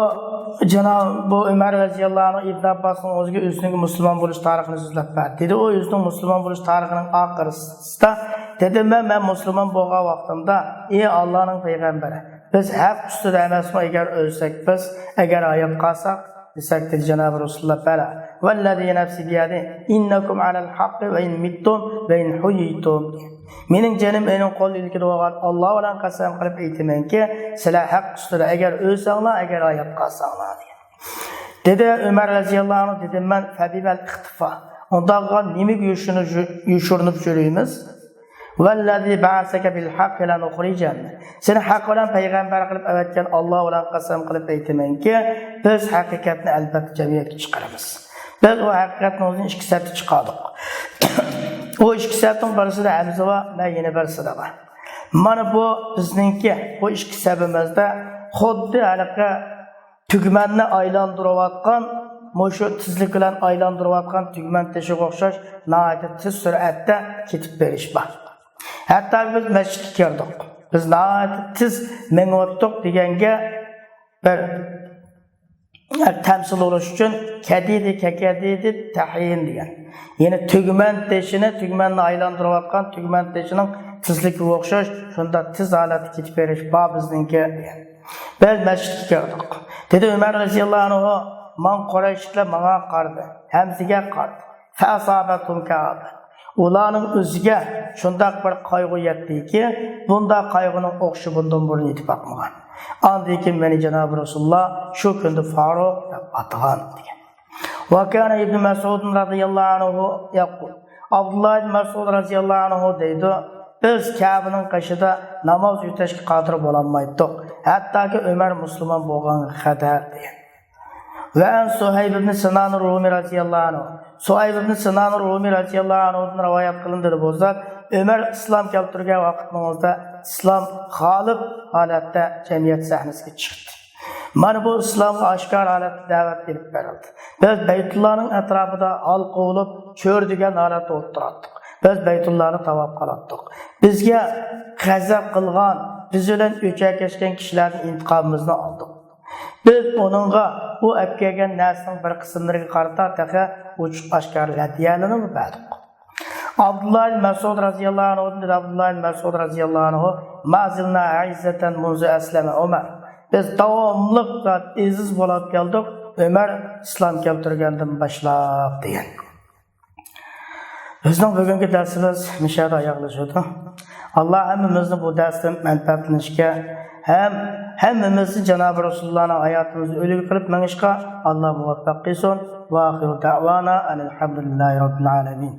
جاناب، بۇ ئۆمەر رەزىياللاھۇ ئەنھۇ ئىبن ئابباسنىڭ ئۆزىگە ئۆزىنىڭ مۇسۇلمان بولۇش تارىخىنى سۆزلەپ بەردى. دېدى، ئۇ ئۆزىنىڭ مۇسۇلمان بولۇش تارىخىنىڭ ئاخىرىسىدا دېدى، مەن، مەن مۇسۇلمان بولغان ۋاقتىمدا، ئى ئاللانىڭ پەيغەمبىرى، بىز ھەق ئۈستىدە ئەمەسمۇ؟ ئەگەر ئۆلسەك بىز، ئەگەر ھايات قالساق، دېسەك، دېدى جانابى رەسۇلۇللا، بەلى. ۋەللەزى نەپسى بىيەدى، ئىننەكۇم ئەلەل ھەققى ۋە ئىن مىتتۇم ۋە ئىن ھۇييىتۇم. مېنىڭ جېنىم ئېنىڭ قول ئىلكىدە بولغان ئاللا بىلەن قەسەم قىلىپ ئېيتىمەنكى، سىلەر ھەق ئۈستىدە، ئەگەر ئۆلسەڭلار، ئەگەر ھايات قالساڭلار، دېگەن. دېدى ئۆمەر رەزىياللاھۇ ئەنھۇ، دېدىم مەن، فەبىمەل ئىختىفا؟ ئۇنداققا نېمىگە يوشۇرۇنۇپ، يوشۇرۇنۇپ يۈرىمىز؟ ۋەللەزى بەئەسەكە بىل ھەققى لەنۇخرىجەننە. سېنى ھەق بىلەن پەيغەمبەر قىلىپ ئەۋەتكەن ئاللا بىلەن قەسەم قىلىپ ئېيتىمەنكى، بىز ھەقىقەتنى ئەلبەتتە جەمئىيەتكە چىقىرىمىز. بىز ئۇ ھەقىقەتنى ئۆزىنى ئىككى سەپتە چىقاردۇق. ئۇ ئىككى سەپنىڭ بىرسىدە ھەمزە بار، مەن يەنە بىرسىدە بار. مانا بۇ بىزنىڭكى، بۇ ئىككى سەپىمىزدە خۇددى ھېلىقى تۈگمەننى ئايلاندۇرۇۋاتقان، مۇشۇ تېزلىك بىلەن ئايلاندۇرۇۋاتقان تۈگمەن تېشىغا ئوخشاش ناھايىتى تېز سۈرئەتتە كېتىپ بېرىش بار. ھەتتا بىز مەسچىتكە كىردۇق. بىز ناھايىتى تېز مېڭىۋاتتۇق دېگەنگە بىر تەمسىل بولۇش ئۈچۈن كەدىدى كەكەدىدى تەھىن دېگەن. يەنى تۈگمەن تېشىنى، تۈگمەننى ئايلاندۇرۇۋاتقان تۈگمەن تېشىنىڭ تېزلىكىگە ئوخشاش شۇنداق تېز ھالەتتە كېتىپ بېرىش بار بىزنىڭكى دېگەن. بىز مەسچىتكە كىردۇق. دېدى ئۆمەر رەزىياللاھۇ ئەنھۇ، ماڭ قۇرەيشلىكلەر ماڭا قارىدى، ھەمزىگە قارىدى. فەئەسابەتھۇم كەئابەت. ئۇلارنىڭ ئۆزىگە شۇنداق بىر قايغۇ يەتتىكى، بۇنداق قايغۇنىڭ ئوخشىشى بۇندىن بۇرۇن يېتىپ باقمىغان. ئاندىن كېيىن مېنى جانابى رەسۇلۇللا شۇ كۈندە فاروق دەپ ئاتىغان دېگەن. ۋەكانە ئىبن مەسئۇد رەزىياللاھۇ ئەنھۇ يەقۇل. ئابدۇللا ئىبن مەسئۇد رەزىياللاھۇ ئەنھۇ دەيدۇ، بىز كەبىنىڭ قېشىدا ناماز ئۆتەشكە قادىر بولالمايتتۇق، ھەتتاكى ئۆمەر مۇسۇلمان بولغانغا قەدەر دېگەن. ۋە ئەن سۇھەيب ئىبن سىنان رۇمى رەزىياللاھۇ ئەنھۇ. سۇھەيب ئىبن سىنان رۇمى رەزىياللاھۇ ئەنھۇدىن رىۋايەت قىلىندى دېدى بولسا، ئۆمەر ئىسلام كەلتۈرگەن ۋاقىتنىڭىزدا ئىسلام غالىب ھالەتتە جەمئىيەت سەھنىسىگە چىقتى. مانا بۇ ئىسلامغا ئاشكارا ھالەتتە دەۋەت ئېلىپ بېرىلدى. بىز بەيتۇللانىڭ ئەتراپىدا ھالقا بولۇپ، چۆرىدىگەن ھالەتتە ئولتۇراتتۇق. بىز بەيتۇللانى تاۋاپ قىلاتتۇق. بىزگە غەزەپ قىلغان، بىز بىلەن ئۆچەركەشكەن كىشىلەردىن ئىنتىقامىمىزنى ئالدۇق. بىز ئۇنىڭغا ئۇ ئەپ كەلگەن نەرسىنىڭ بىر قىسىملىرىگە قارىتا تېخى ئوچۇق ئاشكارا ھەدىيەلىرىنىمۇ بەردۇق. ئابدۇللا ئىبن مەسئۇد رەزىياللاھۇ ئەنھۇدىن دېدى، ئابدۇللا ئىبن مەسئۇد رەزىياللاھۇ ئەنھۇ، ما زىلنا ئەئىززەتەن مۇنزۇ ئەسلەمە ئۆمەر. بىز داۋاملىق ئەزىز بولۇپ كەلدۇق، ئۆمەر ئىسلام كەلتۈرگەندىن باشلاپ دېگەن. بىزنىڭ بۈگۈنكى دەرسىمىز مۇشۇ يەردە ئاياغلىشىدۇ. ئاللا ھەممىمىزنى بۇ دەرستىن مەنپەئەتلىنىشكە ھەم ھەممىمىزنى جانابى رەسۇلۇللانىڭ ھاياتىمىزنى ئۈلگە قىلىپ مېڭىشقا ئاللا مۇۋەپپەق قىلسۇن. ۋە ئاخىرۇ دەئۋانا ئەنىل ھەمدۇلىللاھى رەببىل ئالەمىن.